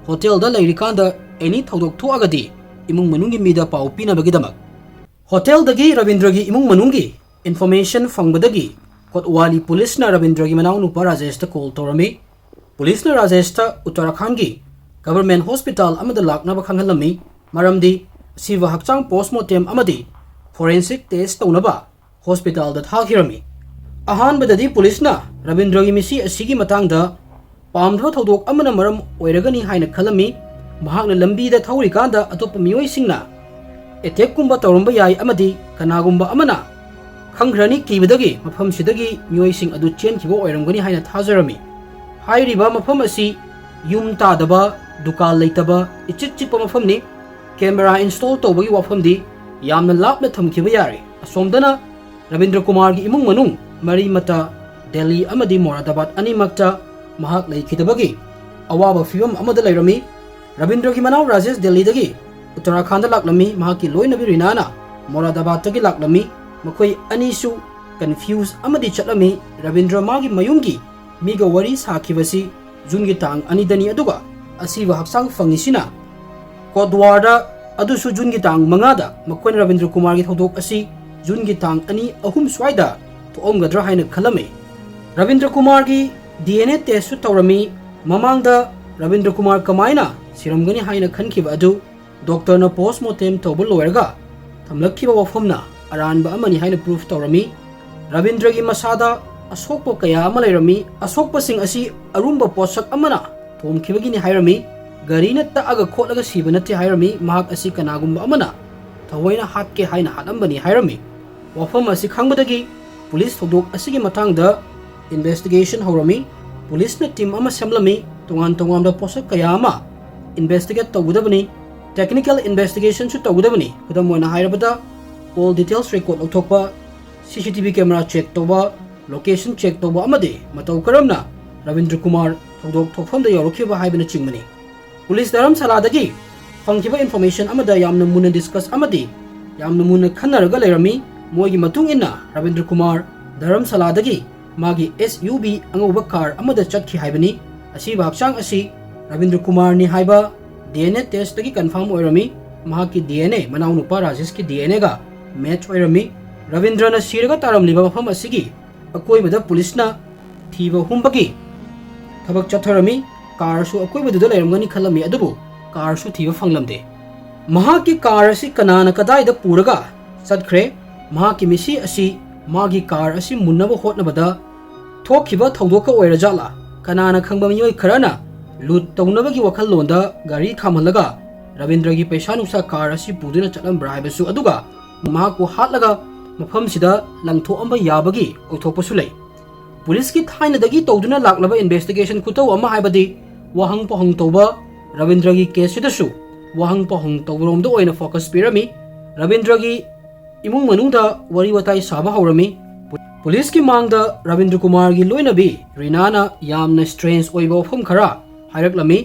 ꯍꯣꯇꯦꯜꯗ ꯂꯩꯔꯤꯀꯥꯟꯗ ꯑꯦꯅꯤ ꯊꯧꯗꯣꯛ ꯊꯣꯛꯑꯒꯗꯤ ꯏꯃꯨꯡ ꯃꯅꯨꯡꯒꯤ ꯃꯤꯗ ꯄꯥꯎ ꯄꯤꯅꯕꯒꯤꯗꯃꯛ꯫ ꯍꯣꯇꯦꯜꯗꯒꯤ ꯔꯕꯤꯟꯗ꯭ꯔꯒꯤ ꯏꯃꯨꯡ ꯃꯅꯨꯡꯒꯤ ꯏꯟꯐꯣꯔꯃꯦꯁꯟ ꯐꯪꯕꯗꯒꯤ ꯀꯣꯠꯋꯥꯂꯤ ꯄꯨꯂꯤꯁꯅ ꯔꯕꯤꯟꯗ꯭ꯔꯒꯤ ꯃꯅꯥꯎꯅꯨꯄꯥ ꯔꯥꯖꯦꯁꯇ ꯀꯣꯜ ꯇꯧꯔꯝꯃꯤ꯫ ꯄꯨꯂꯤꯁꯅ ꯔꯥꯖꯦꯁꯇ ꯎꯠꯇꯔꯥꯈꯥꯟꯒꯤ ꯒꯚꯔꯟꯃꯦꯟ ꯍꯣꯁꯄꯤꯇꯥꯜ ꯑꯃꯗ ꯂꯥꯛꯅꯕ ꯈꯪꯍꯜꯂꯝꯃꯤ, ꯃꯔꯝꯗꯤ ꯑꯁꯤꯕ ꯍꯛꯆꯥꯡ ꯄꯣꯁꯃꯣꯔꯇꯦꯝ ꯑꯃꯗꯤ ꯐꯣꯔꯦꯟꯁꯤꯛ ꯇꯦꯁ ꯇꯧꯅꯕ ꯍꯣꯁꯄꯤꯇꯥꯜꯗ ꯊꯥꯈꯤꯔꯝꯃꯤ꯫ ꯑꯍꯥꯟꯕꯗꯗꯤ ꯄꯨꯂꯤꯁꯅ ꯔꯕꯤꯟꯗ꯭ꯔꯒꯤ ꯃꯤꯁꯤ ꯑꯁꯤꯒꯤ ꯃꯇꯥꯡꯗ ꯄꯥꯝꯗꯕ ꯊꯧꯗꯣꯛ ꯑꯃꯅ ꯃꯔꯝ ꯑꯣꯏꯔꯒꯅꯤ ꯍꯥꯏꯅ ꯈꯜꯂꯝꯃꯤ꯫ ꯃꯍꯥꯛꯅ ꯂꯝꯕꯤꯗ ꯊꯧꯔꯤꯀꯥꯟꯗ ꯑꯇꯣꯞꯄ ꯃꯤꯑꯣꯏꯁꯤꯡꯅ ꯑꯦꯇꯦꯛꯀꯨꯝꯕ ꯇꯧꯔꯝꯕ ꯌꯥꯏ ꯑꯃꯗꯤ ꯀꯅꯥꯒꯨꯝꯕ ꯑꯃꯅ ꯈꯪꯈ꯭ꯔꯅꯤ ꯀꯤꯕꯗꯒꯤ ꯃꯐꯝꯁꯤꯗꯒꯤ ꯃꯤꯑꯣꯏꯁꯤꯡ ꯑꯗꯨ ꯆꯦꯟꯈꯤꯕ ꯑꯣꯏꯔꯝꯒꯅꯤ ꯍꯥꯏꯅ ꯊꯥꯖꯔꯝꯃꯤ꯫ ꯍꯥꯏꯔꯤꯕ ꯃꯐꯝ ꯑꯁꯤ ꯌꯨꯝ ꯇꯥꯗꯕ, ꯗꯨꯀꯥꯟ ꯂꯩꯇꯕ, ꯏꯆꯤꯛ ꯆꯤꯛꯄ ꯃꯐꯝꯅꯤ꯫ ꯀꯦꯃꯦꯔꯥ ꯏꯟꯁꯇꯣꯜ ꯇꯧꯕꯒꯤ ꯋꯥꯐꯝꯗꯤ ꯌꯥꯝꯅ ꯂꯥꯞꯅ ꯊꯝꯈꯤꯕ ꯌꯥꯔꯦ꯫ ꯑꯁꯣꯝꯗꯅ ꯔꯕꯤꯟꯗ꯭ꯔ ꯀꯨꯃꯥꯔꯒꯤ ꯏꯃꯨꯡ ꯃꯅꯨꯡ ꯃꯔꯤ ꯃꯇꯥ ꯗꯦꯜꯂꯤ ꯑꯃꯗꯤ ꯃꯣꯔꯥꯗꯥꯕꯥꯗ ꯑꯅꯤꯃꯛꯇ ꯃꯍꯥꯛ ꯂꯩꯈꯤꯗꯕꯒꯤ ꯑꯋꯥꯕ ꯐꯤꯚꯝ ꯑꯃꯗ ꯂꯩꯔꯝꯃꯤ꯫ ꯔꯕꯤꯟꯗ꯭ꯔꯒꯤ ꯃꯅꯥꯎ ꯔꯥꯖꯦꯁ ꯗꯦꯜꯂꯤꯗꯒꯤ ꯎꯠꯇꯔꯥꯈꯥꯟꯗ ꯂꯥꯛꯂꯝꯃꯤ꯫ ꯃꯍꯥꯛꯀꯤ ꯂꯣꯏꯅꯕꯤ ꯔꯤꯅꯥꯅ ꯃꯣꯔꯥꯗꯥꯕꯥꯗꯇꯒꯤ ꯂꯥꯛꯂꯝꯃꯤ꯫ ꯃꯈꯣꯏ ꯑꯅꯤꯁꯨ ꯀꯟꯐ꯭ꯌꯨꯁ ꯑꯃꯗꯤ ꯆꯠꯂꯝꯃꯤ꯫ ꯔꯕꯤꯟꯗ꯭ꯔ ꯃꯥꯒꯤ ꯃꯌꯨꯝꯒꯤ ꯃꯤꯒ ꯋꯥꯔꯤ ꯁꯥꯈꯤꯕꯁꯤ ꯖꯨꯟꯒꯤ ꯇꯥꯡ ꯑꯅꯤꯗꯅꯤ, ꯑꯗꯨꯒ ꯑꯁꯤꯕ ꯍꯛꯆꯥꯡ ꯐꯪꯉꯤꯁꯤꯅ ꯀꯣꯠꯋꯥꯔꯗ, ꯑꯗꯨꯁꯨ ꯖꯨꯟꯒꯤ ꯇꯥꯡ ꯃꯉꯥꯗ꯫ ꯃꯈꯣꯏꯅ ꯔꯕꯤꯟꯗ꯭ꯔ ꯀꯨꯃꯥꯔꯒꯤ ꯊꯧꯗꯣꯛ ꯑꯁꯤ ꯖꯨꯟꯒꯤ ꯇꯥꯡ ꯑꯅꯤ, ꯑꯍꯨꯝ ꯁ꯭ꯋꯥꯏꯗ ꯊꯣꯛꯑꯝꯒꯗ꯭ꯔꯥ ꯍꯥꯏꯅ ꯈꯜꯂꯝꯃꯤ꯫ ꯔꯕꯤꯟꯗ꯭ꯔ ꯀꯨꯃꯥꯔꯒꯤ ꯗꯤ ꯑꯦꯟ ꯑꯦ ꯇꯦꯁꯁꯨ ꯇꯧꯔꯝꯃꯤ꯫ ꯃꯃꯥꯡꯗ ꯔꯕꯤꯟꯗ꯭ꯔ ꯀꯨꯃꯥꯔ ꯀꯃꯥꯏꯅ ꯁꯤꯔꯝꯒꯅꯤ ꯍꯥꯏꯅ ꯈꯟꯈꯤꯕ ꯑꯗꯨ ꯗꯣꯛꯇꯔꯅ ꯄꯣꯁꯃꯣꯔꯇꯦꯝ ꯇꯧꯕ ꯂꯣꯏꯔꯒ ꯊꯝꯂꯛꯈꯤꯕ ꯋꯥꯐꯝꯅ ꯑꯔꯥꯟꯕ ꯑꯃꯅꯤ ꯍꯥꯏꯅ ꯄ꯭ꯔꯨꯐ ꯇꯧꯔꯝꯃꯤ꯫ ꯔꯕꯤꯟꯗ꯭ꯔꯒꯤ ꯃꯁꯥꯗ ꯑꯁꯣꯛꯄ ꯀꯌꯥ ꯑꯃ ꯂꯩꯔꯝꯃꯤ꯫ ꯑꯁꯣꯛꯄꯁꯤꯡ ꯑꯁꯤ ꯑꯔꯨꯝꯕ ꯄꯣꯠꯁꯛ ꯑꯃꯅ ꯊꯣꯝꯈꯤꯕꯒꯤꯅꯤ ꯍꯥꯏꯔꯝꯃꯤ꯫ ꯒꯥꯔꯤꯅ ꯇꯛꯑꯒ ꯈꯣꯠꯂꯒ ꯁꯤꯕ ꯅꯠꯇꯦ ꯍꯥꯏꯔꯝꯃꯤ꯫ ꯃꯍꯥꯛ ꯑꯁꯤ ꯀꯅꯥꯒꯨꯝꯕ ꯑꯃꯅ ꯊꯑꯣꯏꯅ ꯍꯥꯠꯀꯦ ꯍꯥꯏꯅ ꯍꯥꯠꯂꯝꯕꯅꯤ ꯍꯥꯏꯔꯝꯃꯤ꯫ ꯋꯥꯐꯝ ꯑꯁꯤ ꯈꯪꯕꯗꯒꯤ ꯄꯨꯂꯤꯁ ꯊꯧꯗꯣꯛ ꯑꯁꯤꯒꯤ ꯃꯇꯥꯡꯗ ꯏꯟꯚꯦꯁꯇꯤꯒꯦꯁꯟ ꯍꯧꯔꯝꯃꯤ꯫ ꯄꯨꯂꯤꯁꯅ ꯇꯤꯝ ꯑꯃ ꯁꯦꯝꯂꯝꯃꯤ꯫ ꯇꯣꯉꯥꯟ ꯇꯣꯉꯥꯟꯕ ꯄꯣꯠꯁꯛ ꯀꯌꯥ ꯑꯃ ꯏꯟꯚꯦꯁꯇꯤꯒꯦꯠ ꯇꯧꯒꯗꯕꯅꯤ꯫ ꯇꯦꯛꯅꯤꯀꯦꯜ ꯏꯟꯚꯦꯁꯇꯤꯒꯦꯁꯟꯁꯨ ꯇꯧꯒꯗꯕꯅꯤ꯫ ꯈꯨꯗꯝ ꯑꯣꯏꯅ ꯍꯥꯏꯔꯕꯗ, ꯀꯣꯜ ꯗꯤꯇꯦꯜꯁ ꯔꯦꯀꯣꯔꯗ ꯂꯧꯊꯣꯛꯄ, ꯁꯤ C T V camera check ꯇꯧꯕ, ꯂꯣꯀꯦꯁꯟ ꯆꯦꯛ ꯇꯧꯕ ꯑꯃꯗꯤ ꯃꯇꯧ ꯀꯔꯝꯅ ꯔꯕꯤꯟꯗ꯭ꯔ ꯀꯨꯃꯥꯔ ꯊꯧꯗꯣꯛ ꯊꯣꯛꯐꯝꯗ ꯌꯧꯔꯛꯈꯤꯕ ꯍꯥꯏꯕꯅꯆꯤꯡꯕꯅꯤ꯫ ꯄꯨꯂꯤꯁ ꯙꯔꯝꯁꯥꯂꯥꯗꯒꯤ ꯐꯪꯈꯤꯕ ꯏꯟꯐꯣꯔꯃꯦꯁꯟ ꯑꯃꯗ ꯌꯥꯝꯅ ꯃꯨꯟꯅ ꯗꯤꯁꯀꯁ ꯑꯃꯗꯤ ꯌꯥꯝꯅ ꯃꯨꯟꯅ ꯈꯟꯅꯔꯒ ꯂꯩꯔꯝꯃꯤ꯫ ꯃꯣꯏꯒꯤ ꯃꯇꯨꯡ ꯏꯟꯅ ꯔꯕꯤꯟꯗ꯭ꯔ ꯀꯨꯃꯥꯔ ꯙꯔꯝꯁꯥꯂꯥꯗꯒꯤ ꯃꯥꯒꯤ ꯑꯦꯁ ꯌꯨ ꯚꯤ ꯑꯉꯧꯕ ꯀꯥꯔ ꯑꯃꯗ ꯆꯠꯈꯤ ꯍꯥꯏꯕꯅꯤ꯫ ꯑꯁꯤꯕ ꯍꯛꯆꯥꯡ ꯑꯁꯤ ꯔꯕꯤꯟꯗ꯭ꯔ ꯀꯨꯃꯥꯔꯅꯤ ꯍꯥꯏꯕ ꯗꯤ ꯑꯦꯟ ꯑꯦ ꯇꯦꯁꯇꯒꯤ ꯀꯟꯐꯥꯔꯝ ꯑꯣꯏꯔꯝꯃꯤ꯫ ꯃꯍꯥꯛꯀꯤ ꯗꯤ ꯑꯦꯟ ꯑꯦ ꯃꯅꯥꯎꯅꯨꯄꯥ ꯔꯥꯖꯦꯁꯀꯤ ꯗꯤ ꯑꯦꯟ ꯑꯦꯒ ꯃꯦꯠꯆ ꯑꯣꯏꯔꯝꯃꯤ꯫ ꯔꯕꯤꯟꯗ꯭ꯔꯅ ꯁꯤꯔꯒ ꯇꯥꯔꯝꯂꯤꯕ ꯃꯐꯝ ꯑꯁꯤꯒꯤ ꯑꯀꯣꯏꯕꯗ ꯄꯨꯂꯤꯁꯅ ꯊꯤꯕ ꯍꯨꯝꯕꯒꯤ ꯊꯕꯛ ꯆꯠꯊꯔꯝꯃꯤ꯫ ꯀꯥꯔꯁꯨ ꯑꯀꯣꯏꯕꯗꯨꯗ ꯂꯩꯔꯝꯒꯅꯤ ꯈꯜꯂꯝꯃꯤ, ꯑꯗꯨꯕꯨ ꯀꯥꯔꯁꯨ ꯊꯤꯕ ꯐꯪꯂꯝꯗꯦ꯫ ꯃꯍꯥꯛꯀꯤ ꯀꯥꯔ ꯑꯁꯤ ꯀꯅꯥꯅ ꯀꯗꯥꯏꯗ ꯄꯨꯔꯒ ꯆꯠꯈ꯭ꯔꯦ? ꯃꯍꯥꯛꯀꯤ ꯃꯤꯁꯤ ꯑꯁꯤ ꯃꯥꯒꯤ ꯀꯥꯔ ꯑꯁꯤ ꯃꯨꯟꯅꯕ ꯍꯣꯠꯅꯕꯗ ꯊꯣꯛꯈꯤꯕ ꯊꯧꯗꯣꯛꯀ ꯑꯣꯏꯔꯖꯥꯠꯂꯥ? ꯀꯅꯥꯅ ꯈꯪꯕ ꯃꯤꯑꯣꯏ ꯈꯔꯅ ꯂꯨꯠ ꯇꯧꯅꯕꯒꯤ ꯋꯥꯈꯜꯂꯣꯟꯗ ꯒꯥꯔꯤ ꯈꯥꯝꯍꯜꯂꯒ ꯔꯕꯤꯟꯗ꯭ꯔꯒꯤ ꯄꯩꯁꯥ ꯅꯨꯡꯁꯥ ꯀꯥꯔ ꯑꯁꯤ ꯄꯨꯗꯨꯅ ꯆꯠꯂꯝꯕ꯭ꯔꯥ ꯍꯥꯏꯕꯁꯨ, ꯑꯗꯨꯒ ꯃꯍꯥꯛꯄꯨ ꯍꯥꯠꯂꯒ ꯃꯐꯝꯁꯤꯗ ꯂꯪꯊꯣꯛꯑꯝꯕ ꯌꯥꯕꯒꯤ ꯑꯣꯏꯊꯣꯛꯄꯁꯨ ꯂꯩ꯫ ꯄꯨꯂꯤꯁꯀꯤ ꯊꯥꯏꯅꯗꯒꯤ ꯇꯧꯗꯨꯅ ꯂꯥꯛꯂꯕ ꯏꯟꯚꯦꯁꯇꯤꯒꯦꯁꯟ ꯈꯨꯇꯧ ꯑꯃ ꯍꯥꯏꯕꯗꯤ ꯋꯥꯍꯪ ꯄꯥꯎꯍꯪ ꯇꯧꯕ, ꯔꯕꯤꯟꯗ꯭ꯔꯒꯤ ꯀꯦꯁꯁꯤꯗꯁꯨ ꯋꯥꯍꯪ ꯄꯥꯎꯍꯪ ꯇꯧꯕꯔꯣꯝꯗ ꯑꯣꯏꯅ ꯐꯣꯀꯁ ꯄꯤꯔꯝꯃꯤ꯫ ꯔꯕꯤꯟꯗ꯭ꯔꯒꯤ ꯏꯃꯨꯡ ꯃꯅꯨꯡꯗ ꯋꯥꯔꯤ ꯋꯥꯇꯥꯏ ꯁꯥꯕ ꯍꯧꯔꯝꯃꯤ꯫ ꯄꯨ-, ꯄꯨꯂꯤꯁꯀꯤ ꯃꯥꯡꯗ ꯔꯕꯤꯟꯗ꯭ꯔ ꯀꯨꯃꯥꯔꯒꯤ ꯂꯣꯏꯅꯕꯤ ꯔꯤꯅꯥꯅ ꯌꯥꯝꯅ ꯁ꯭ꯇ꯭ꯔꯦꯟꯖ ꯑꯣꯏꯕ ꯋꯥꯐꯝ ꯈꯔ ꯍꯥꯏꯔꯛꯂꯝꯃꯤ꯫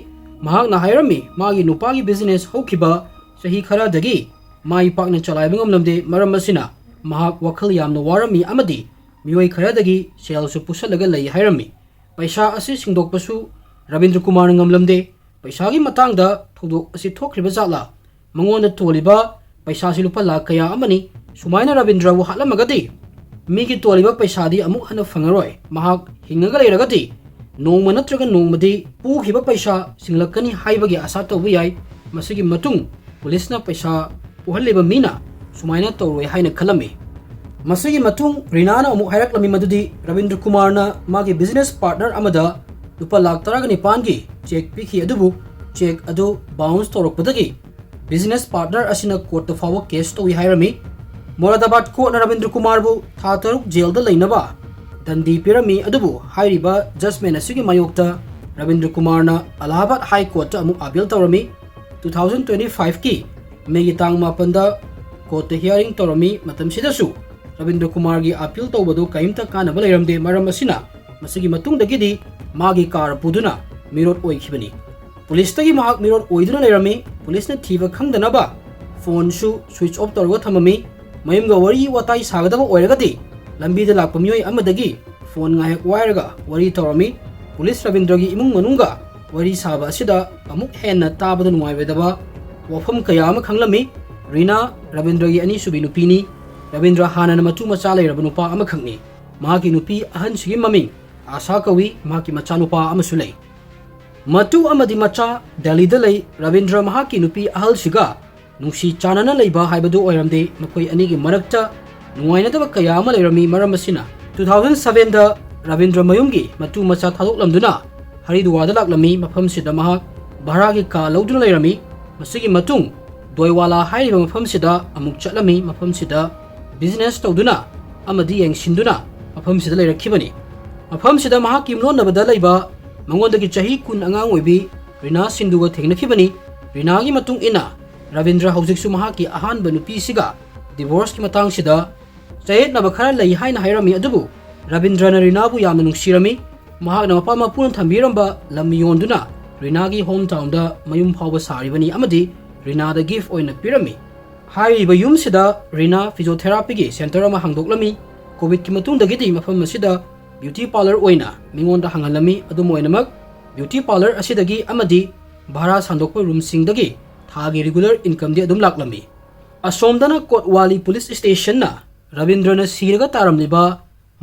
ꯃꯍꯥꯛꯅ ꯍꯥꯏꯔꯝꯃꯤ, ꯃꯥꯒꯤ ꯅꯨꯄꯥꯒꯤ ꯕꯤꯖꯤꯅꯦꯁ ꯍꯧꯈꯤꯕ ꯆꯍꯤ ꯈꯔꯗꯒꯤ ꯃꯥꯏ ꯄꯥꯛꯅ ꯆꯂꯥꯏꯕ ꯉꯝꯂꯝꯗꯦ, ꯃꯔꯝ ꯑꯁꯤꯅ ꯃꯍꯥꯛ ꯋꯥꯈꯜ ꯌꯥꯝꯅ ꯋꯥꯔꯝꯃꯤ ꯑꯃꯗꯤ ꯃꯤꯑꯣꯏ ꯈꯔꯗꯒꯤ ꯁꯦꯜꯁꯨ ꯄꯨꯁꯜꯂꯒ ꯂꯩ ꯍꯥꯏꯔꯝꯃꯤ꯫ ꯄꯩꯁꯥ ꯑꯁꯤ ꯁꯤꯡꯗꯣꯛꯄꯁꯨ ꯔꯕꯤꯟꯗ꯭ꯔ ꯀꯨꯃꯥꯔꯅ ꯉꯝꯂꯝꯗꯦ꯫ ꯄꯩꯁꯥꯒꯤ ꯃꯇꯥꯡꯗ ꯊꯧꯗꯣꯛ ꯑꯁꯤ ꯊꯣꯛꯈ꯭ꯔꯤꯕ ꯖꯥꯠꯂꯥ? ꯃꯉꯣꯟꯗ ꯇꯣꯜꯂꯤꯕ ꯄꯩꯁꯥꯁꯤ ꯂꯨꯄꯥ ꯂꯥꯈ ꯀꯌꯥ ꯑꯃꯅꯤ꯫ ꯁꯨꯃꯥꯏꯅ ꯔꯕꯤꯟꯗ꯭ꯔꯕꯨ ꯍꯥꯠꯂꯝꯃꯒꯗꯤ ꯃꯤꯒꯤ ꯇꯣꯜꯂꯤꯕ ꯄꯩꯁꯥꯗꯤ ꯑꯃꯨꯛ ꯍꯟꯅ ꯐꯪꯉꯔꯣꯏ꯫ ꯃꯍꯥꯛ ꯍꯤꯡꯉꯒ ꯂꯩꯔꯒꯗꯤ ꯅꯣꯡꯃ ꯅꯠꯇ꯭ꯔꯒ ꯅꯣꯡꯃꯗꯤ ꯄꯨꯈꯤꯕ ꯄꯩꯁꯥ ꯁꯤꯡꯂꯛꯀꯅꯤ ꯍꯥꯏꯕꯒꯤ ꯑꯥꯁꯥ ꯇꯧꯕ ꯌꯥꯏ꯫ ꯃꯁꯤꯒꯤ ꯃꯇꯨꯡ ꯄꯨꯂꯤꯁꯅ ꯄꯩꯁꯥ ꯄꯨꯍꯜꯂꯤꯕ ꯃꯤꯅ ꯁꯨꯃꯥꯏꯅ ꯇꯧꯔꯣꯏ ꯍꯥꯏꯅ ꯈꯜꯂꯝꯃꯤ꯫ ꯃꯁꯤꯒꯤ ꯃꯇꯨꯡ ꯔꯤꯅꯥꯅ ꯑꯃꯨꯛ ꯍꯥꯏꯔꯛꯂꯝꯃꯤ ꯃꯗꯨꯗꯤ ꯔꯕꯤꯟꯗ꯭ꯔ ꯀꯨꯃꯥꯔꯅ ꯃꯥꯒꯤ ꯕꯤꯖꯤꯅꯦꯁ ꯄꯥꯔꯠꯅꯔ ꯑꯃꯗ ꯂꯨꯄꯥ ꯂꯥꯈ ꯇꯔꯥꯒ ꯅꯤꯄꯥꯟꯒꯤ ꯆꯦꯛ ꯄꯤꯈꯤ, ꯑꯗꯨꯕꯨ ꯆꯦꯛ ꯑꯗꯨ ꯕꯥꯎꯟꯁ ꯇꯧꯔꯛꯄꯗꯒꯤ ꯕꯤꯖꯤꯅꯦꯁ ꯄꯥꯔꯠꯅꯔ ꯑꯁꯤꯅ ꯀꯣꯔꯠꯇ ꯐꯥꯎꯕ ꯀꯦꯁ ꯇꯧꯏ ꯍꯥꯏꯔꯝꯃꯤ꯫ ꯃꯣꯔꯥꯗꯥꯕꯥꯗ ꯀꯣꯔꯠꯅ ꯔꯕꯤꯟꯗ꯭ꯔ ꯀꯨꯃꯥꯔꯕꯨ ꯊꯥ ꯇꯔꯨꯛ ꯖꯦꯜꯗ ꯂꯩꯅꯕ ꯗꯟꯗꯤ ꯄꯤꯔꯝꯃꯤ꯫ ꯑꯗꯨꯕꯨ ꯍꯥꯏꯔꯤꯕ ꯖꯖꯃꯦꯟ ꯑꯁꯤꯒꯤ ꯃꯥꯌꯣꯛꯇ ꯔꯕꯤꯟꯗ꯭ꯔ ꯀꯨꯃꯥꯔꯅ ꯑꯂꯥꯍꯥꯕꯥꯗ ꯍꯥꯏ ꯀꯣꯔꯠꯇ ꯑꯃꯨꯛ ꯑꯥꯄꯤꯜ ꯇꯧꯔꯝꯃꯤ꯫ ꯇꯨ ꯊꯥꯎꯖꯟ ꯇ꯭ꯋꯦꯟꯇꯤ ꯐꯥꯏꯚꯀꯤ ꯃꯦꯒꯤ ꯇꯥꯡ ꯃꯥꯄꯟꯗ ꯀꯣꯔꯠꯇ ꯍꯤꯌꯥꯔꯤꯡ ꯇꯧꯔꯝꯃꯤ꯫ ꯃꯇꯝꯁꯤꯗꯁꯨ ꯔꯕꯤꯟꯗ꯭ꯔ ꯀꯨꯃꯥꯔꯒꯤ ꯑꯥꯄꯤꯜ ꯇꯧꯕꯗꯨ ꯀꯔꯤꯝꯇ ꯀꯥꯟꯅꯕ ꯂꯩꯔꯝꯗꯦ꯫ ꯃꯔꯝ ꯑꯁꯤꯅ ꯃꯁꯤꯒꯤ ꯃꯇꯨꯡꯗꯒꯤꯗꯤ ꯃꯥꯒꯤ ꯀꯥꯔ ꯄꯨꯗꯨꯅ ꯃꯤꯔꯣꯠ ꯑꯣꯏꯈꯤꯕꯅꯤ꯫ ꯄꯨꯂꯤꯁꯇꯒꯤ ꯃꯍꯥꯛ ꯃꯤꯔꯣꯠ ꯑꯣꯏꯗꯨꯅ ꯂꯩꯔꯝꯃꯤ꯫ ꯄꯨꯂꯤꯁꯅ ꯊꯤꯕ ꯈꯪꯗꯅꯕ ꯐꯣꯟꯁꯨ ꯁ꯭ꯋꯤꯆ ꯑꯣꯐ ꯇꯧꯔꯒ ꯊꯝꯃꯝꯃꯤ꯫ ꯃꯌꯨꯝꯒ ꯋꯥꯔꯤ ꯋꯥꯇꯥꯏ ꯁꯥꯒꯗꯕ ꯑꯣꯏꯔꯒꯗꯤ ꯂꯝꯕꯤꯗ ꯂꯥꯛꯄ ꯃꯤꯑꯣꯏ ꯑꯃꯗꯒꯤ ꯐꯣꯟ ꯉꯥꯏꯍꯥꯛ ꯋꯥꯏꯔꯒ ꯋꯥꯔꯤ ꯇꯧꯔꯝꯃꯤ꯫ ꯄꯨꯂꯤꯁ ꯔꯕꯤꯟꯗ꯭ꯔꯒꯤ ꯏꯃꯨꯡ ꯃꯅꯨꯡꯒ ꯋꯥꯔꯤ ꯁꯥꯕ ꯑꯁꯤꯗ ꯑꯃꯨꯛ ꯍꯦꯟꯅ ꯇꯥꯕꯗ ꯅꯨꯡꯉꯥꯏꯔꯣꯏꯗꯕ ꯋꯥꯐꯝ ꯀꯌꯥ ꯑꯃ ꯈꯪꯂꯝꯃꯤ꯫ ꯔꯤꯅꯥ ꯔꯕꯤꯟꯗ꯭ꯔꯒꯤ ꯑꯅꯤꯁꯨꯕꯤ ꯅꯨꯄꯤꯅꯤ꯫ ꯔꯕꯤꯟꯗ꯭ꯔ ꯍꯥꯟꯅꯅ ꯃꯇꯨ ꯃꯆꯥ ꯂꯩꯔꯕ ꯅꯨꯄꯥ ꯑꯃꯈꯛꯅꯤ꯫ ꯃꯍꯥꯛꯀꯤ ꯅꯨꯄꯤ ꯑꯍꯟꯁꯤꯒꯤ ꯃꯃꯤꯡ ꯑꯥꯁꯥ ꯀꯧꯏ꯫ ꯃꯍꯥꯛꯀꯤ ꯃꯆꯥꯅꯨꯄꯥ ꯑꯃꯁꯨ ꯂꯩ꯫ ꯃꯇꯨ ꯑꯃꯗꯤ ꯃꯆꯥ ꯗꯦꯜꯂꯤꯗ ꯂꯩ꯫ ꯔꯕꯤꯟꯗ꯭ꯔ ꯃꯍꯥꯛꯀꯤ ꯅꯨꯄꯤ ꯑꯍꯜꯁꯤꯒ ꯅꯨꯡꯁꯤ ꯆꯥꯟꯅꯅ ꯂꯩꯕ ꯍꯥꯏꯕꯗꯨ ꯑꯣꯏꯔꯝꯗꯦ꯫ ꯃꯈꯣꯏ ꯑꯅꯤꯒꯤ ꯃꯔꯛꯇ ꯅꯨꯡꯉꯥꯏꯅꯗꯕ ꯀꯌꯥ ꯑꯃ ꯂꯩꯔꯝꯃꯤ꯫ ꯃꯔꯝ ꯑꯁꯤꯅ ꯇꯨ ꯊꯥꯎꯖꯟ ꯁꯚꯦꯟꯗ ꯔꯕꯤꯟꯗ꯭ꯔ ꯃꯌꯨꯝꯒꯤ ꯃꯇꯨ ꯃꯆꯥ ꯊꯥꯗꯣꯛꯂꯝꯗꯨꯅ ꯍꯔꯤꯗ꯭ꯋꯥꯔꯗ ꯂꯥꯛꯂꯝꯃꯤ꯫ ꯃꯐꯝꯁꯤꯗ ꯃꯍꯥꯛ ꯚꯔꯥꯒꯤ ꯀꯥ ꯂꯧꯗꯨꯅ ꯂꯩꯔꯝꯃꯤ꯫ ꯃꯁꯤꯒꯤ ꯃꯇꯨꯡ ꯗꯣꯏꯋꯥꯂꯥ ꯍꯥꯏꯔꯤꯕ ꯃꯐꯝꯁꯤꯗ ꯑꯃꯨꯛ ꯆꯠꯂꯝꯃꯤ꯫ ꯃꯐꯝꯁꯤꯗ ꯕꯤꯖꯤꯅꯦꯁ ꯇꯧꯗꯨꯅ ꯑꯃꯗꯤ ꯌꯦꯡꯁꯤꯟꯗꯨꯅ ꯃꯐꯝꯁꯤꯗ ꯂꯩꯔꯛꯈꯤꯕꯅꯤ꯫ ꯃꯐꯝꯁꯤꯗ ꯃꯍꯥꯛꯀꯤ ꯌꯨꯝꯂꯣꯟꯅꯕꯗ ꯂꯩꯕ ꯃꯉꯣꯟꯗꯒꯤ ꯆꯍꯤ ꯀꯨꯟ ꯑꯉꯥꯡ ꯑꯣꯏꯕꯤ ꯔꯤꯅꯥ ꯁꯤꯟꯗꯨꯒ ꯊꯦꯡꯅꯈꯤꯕꯅꯤ꯫ ꯔꯤꯅꯥꯒꯤ ꯃꯇꯨꯡ ꯏꯟꯅ ꯔꯕꯤꯟꯗ꯭ꯔ ꯍꯧꯖꯤꯛꯁꯨ ꯃꯍꯥꯛꯀꯤ ꯑꯍꯥꯟꯕ ꯅꯨꯄꯤꯁꯤꯒ ꯗꯤꯚꯣꯔꯁꯀꯤ ꯃꯇꯥꯡꯁꯤꯗ ꯆꯌꯦꯠꯅꯕ ꯈꯔ ꯂꯩ ꯍꯥꯏꯅ ꯍꯥꯏꯔꯝꯃꯤ꯫ ꯑꯗꯨꯕꯨ ꯔꯕꯤꯟꯗ꯭ꯔꯅ ꯔꯤꯅꯥꯕꯨ ꯌꯥꯝꯅ ꯅꯨꯡꯁꯤꯔꯝꯃꯤ꯫ ꯃꯍꯥꯛꯅ ꯃꯄꯥ ꯃꯄꯨꯅ ꯊꯝꯕꯤꯔꯝꯕ ꯂꯝ ꯌꯣꯟꯗꯨꯅ ꯔꯤꯅꯥꯒꯤ ꯍꯣꯝ ꯇꯥꯎꯟꯗ ꯃꯌꯨꯝ ꯐꯥꯎꯕ ꯁꯥꯔꯤꯕꯅꯤ ꯑꯃꯗꯤ ꯔꯤꯅꯥꯗ ꯒꯤꯐ ꯑꯣꯏꯅ ꯄꯤꯔꯝꯃꯤ꯫ ꯍꯥꯏꯔꯤꯕ ꯌꯨꯝꯁꯤꯗ ꯔꯤꯅꯥ ꯐꯤꯖꯤꯑꯣꯊꯦꯔꯥꯄꯤꯒꯤ ꯁꯦꯟꯇꯔ ꯑꯃ ꯍꯥꯡꯗꯣꯛꯂꯝꯃꯤ꯫ ꯀꯣꯚꯤꯗꯀꯤ ꯃꯇꯨꯡꯗꯒꯤꯗꯤ ꯃꯐꯝ ꯑꯁꯤꯗ ꯕ꯭ꯌꯨꯇꯤ ꯄꯥꯔꯂꯔ ꯑꯣꯏꯅ ꯃꯤꯉꯣꯟꯗ ꯍꯥꯡꯍꯜꯂꯝꯃꯤ꯫ ꯑꯗꯨꯝ ꯑꯣꯏꯅꯃꯛ, ꯕ꯭ꯌꯨꯇꯤ ꯄꯥꯔꯂꯔ ꯑꯁꯤꯗꯒꯤ ꯑꯃꯗꯤ ꯚꯔꯥ ꯁꯥꯟꯗꯣꯛꯄ ꯔꯨꯝꯁꯤꯡꯗꯒꯤ ꯊꯥꯒꯤ ꯔꯤꯒꯨꯂꯔ ꯏꯟꯀꯝꯗꯤ ꯑꯗꯨꯝ ꯂꯥꯛꯂꯝꯃꯤ꯫ ꯑꯁꯣꯝꯗꯅ ꯀꯣꯠꯋꯥꯂꯤ ꯄꯨꯂꯤꯁ ꯁ꯭ꯇꯦꯁꯟꯅ ꯔꯕꯤꯟꯗ꯭ꯔꯅ ꯁꯤꯔꯒ ꯇꯥꯔꯝꯂꯤꯕ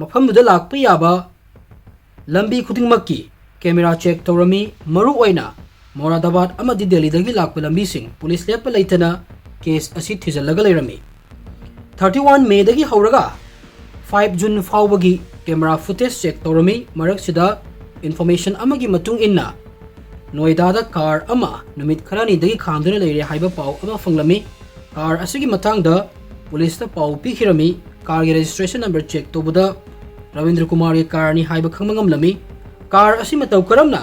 ꯃꯐꯝꯗꯨꯗ ꯂꯥꯛꯄ ꯌꯥꯕ ꯂꯝꯕꯤ ꯈꯨꯗꯤꯡꯃꯛꯀꯤ ꯀꯦꯃꯦꯔꯥ ꯆꯦꯛ ꯇꯧꯔꯝꯃꯤ꯫ ꯃꯔꯨꯑꯣꯏꯅ ꯃꯣꯔꯥꯗꯥꯕꯥꯗ ꯑꯃꯗꯤ ꯗꯦꯜꯂꯤꯗꯒꯤ ꯂꯥꯛꯄ ꯂꯝꯕꯤꯁꯤꯡ ꯄꯨꯂꯤꯁ ꯂꯦꯞꯄ ꯂꯩꯇꯅ ꯀꯦꯁ ꯑꯁꯤ ꯊꯤꯖꯤꯜꯂꯒ ꯂꯩꯔꯝꯃꯤ꯫ ꯊꯥꯔꯇꯤ ꯋꯥꯟ ꯃꯦꯗꯒꯤ ꯍꯧꯔꯒ ꯐꯥꯏꯚ ꯖꯨꯟ ꯐꯥꯎꯕꯒꯤ ꯀꯦꯃꯦꯔꯥ ꯐꯨꯇꯦꯖ ꯆꯦꯛ ꯇꯧꯔꯝꯃꯤ꯫ ꯃꯔꯛꯁꯤꯗ ꯏꯟꯐꯣꯔꯃꯦꯁꯟ ꯑꯃꯒꯤ ꯃꯇꯨꯡ ꯏꯟꯅ ꯅꯣꯏꯗꯥꯗ ꯀꯥꯔ ꯑꯃ ꯅꯨꯃꯤꯠ ꯈꯔꯅꯤꯗꯒꯤ ꯈꯥꯝꯗꯨꯅ ꯂꯩꯔꯦ ꯍꯥꯏꯕ ꯄꯥꯎ ꯑꯃ ꯐꯪꯂꯝꯃꯤ꯫ ꯀꯥꯔ ꯑꯁꯤꯒꯤ ꯃꯇꯥꯡꯗ ꯄꯨꯂꯤꯁꯇ ꯄꯥꯎ ꯄꯤꯈꯤꯔꯝꯃꯤ꯫ ꯀꯥꯔꯒꯤ ꯔꯦꯖꯤꯁꯇ꯭ꯔꯦꯁꯟ ꯅꯝꯕꯔ ꯆꯦꯛ ꯇꯧꯕꯗ ꯔꯕꯤꯟꯗ꯭ꯔ ꯀꯨꯃꯥꯔꯒꯤ ꯀꯥꯔꯅꯤ ꯍꯥꯏꯕ ꯈꯪꯕ ꯉꯝꯂꯝꯃꯤ꯫ ꯀꯥꯔ ꯑꯁꯤ ꯃꯇꯧ ꯀꯔꯝꯅ,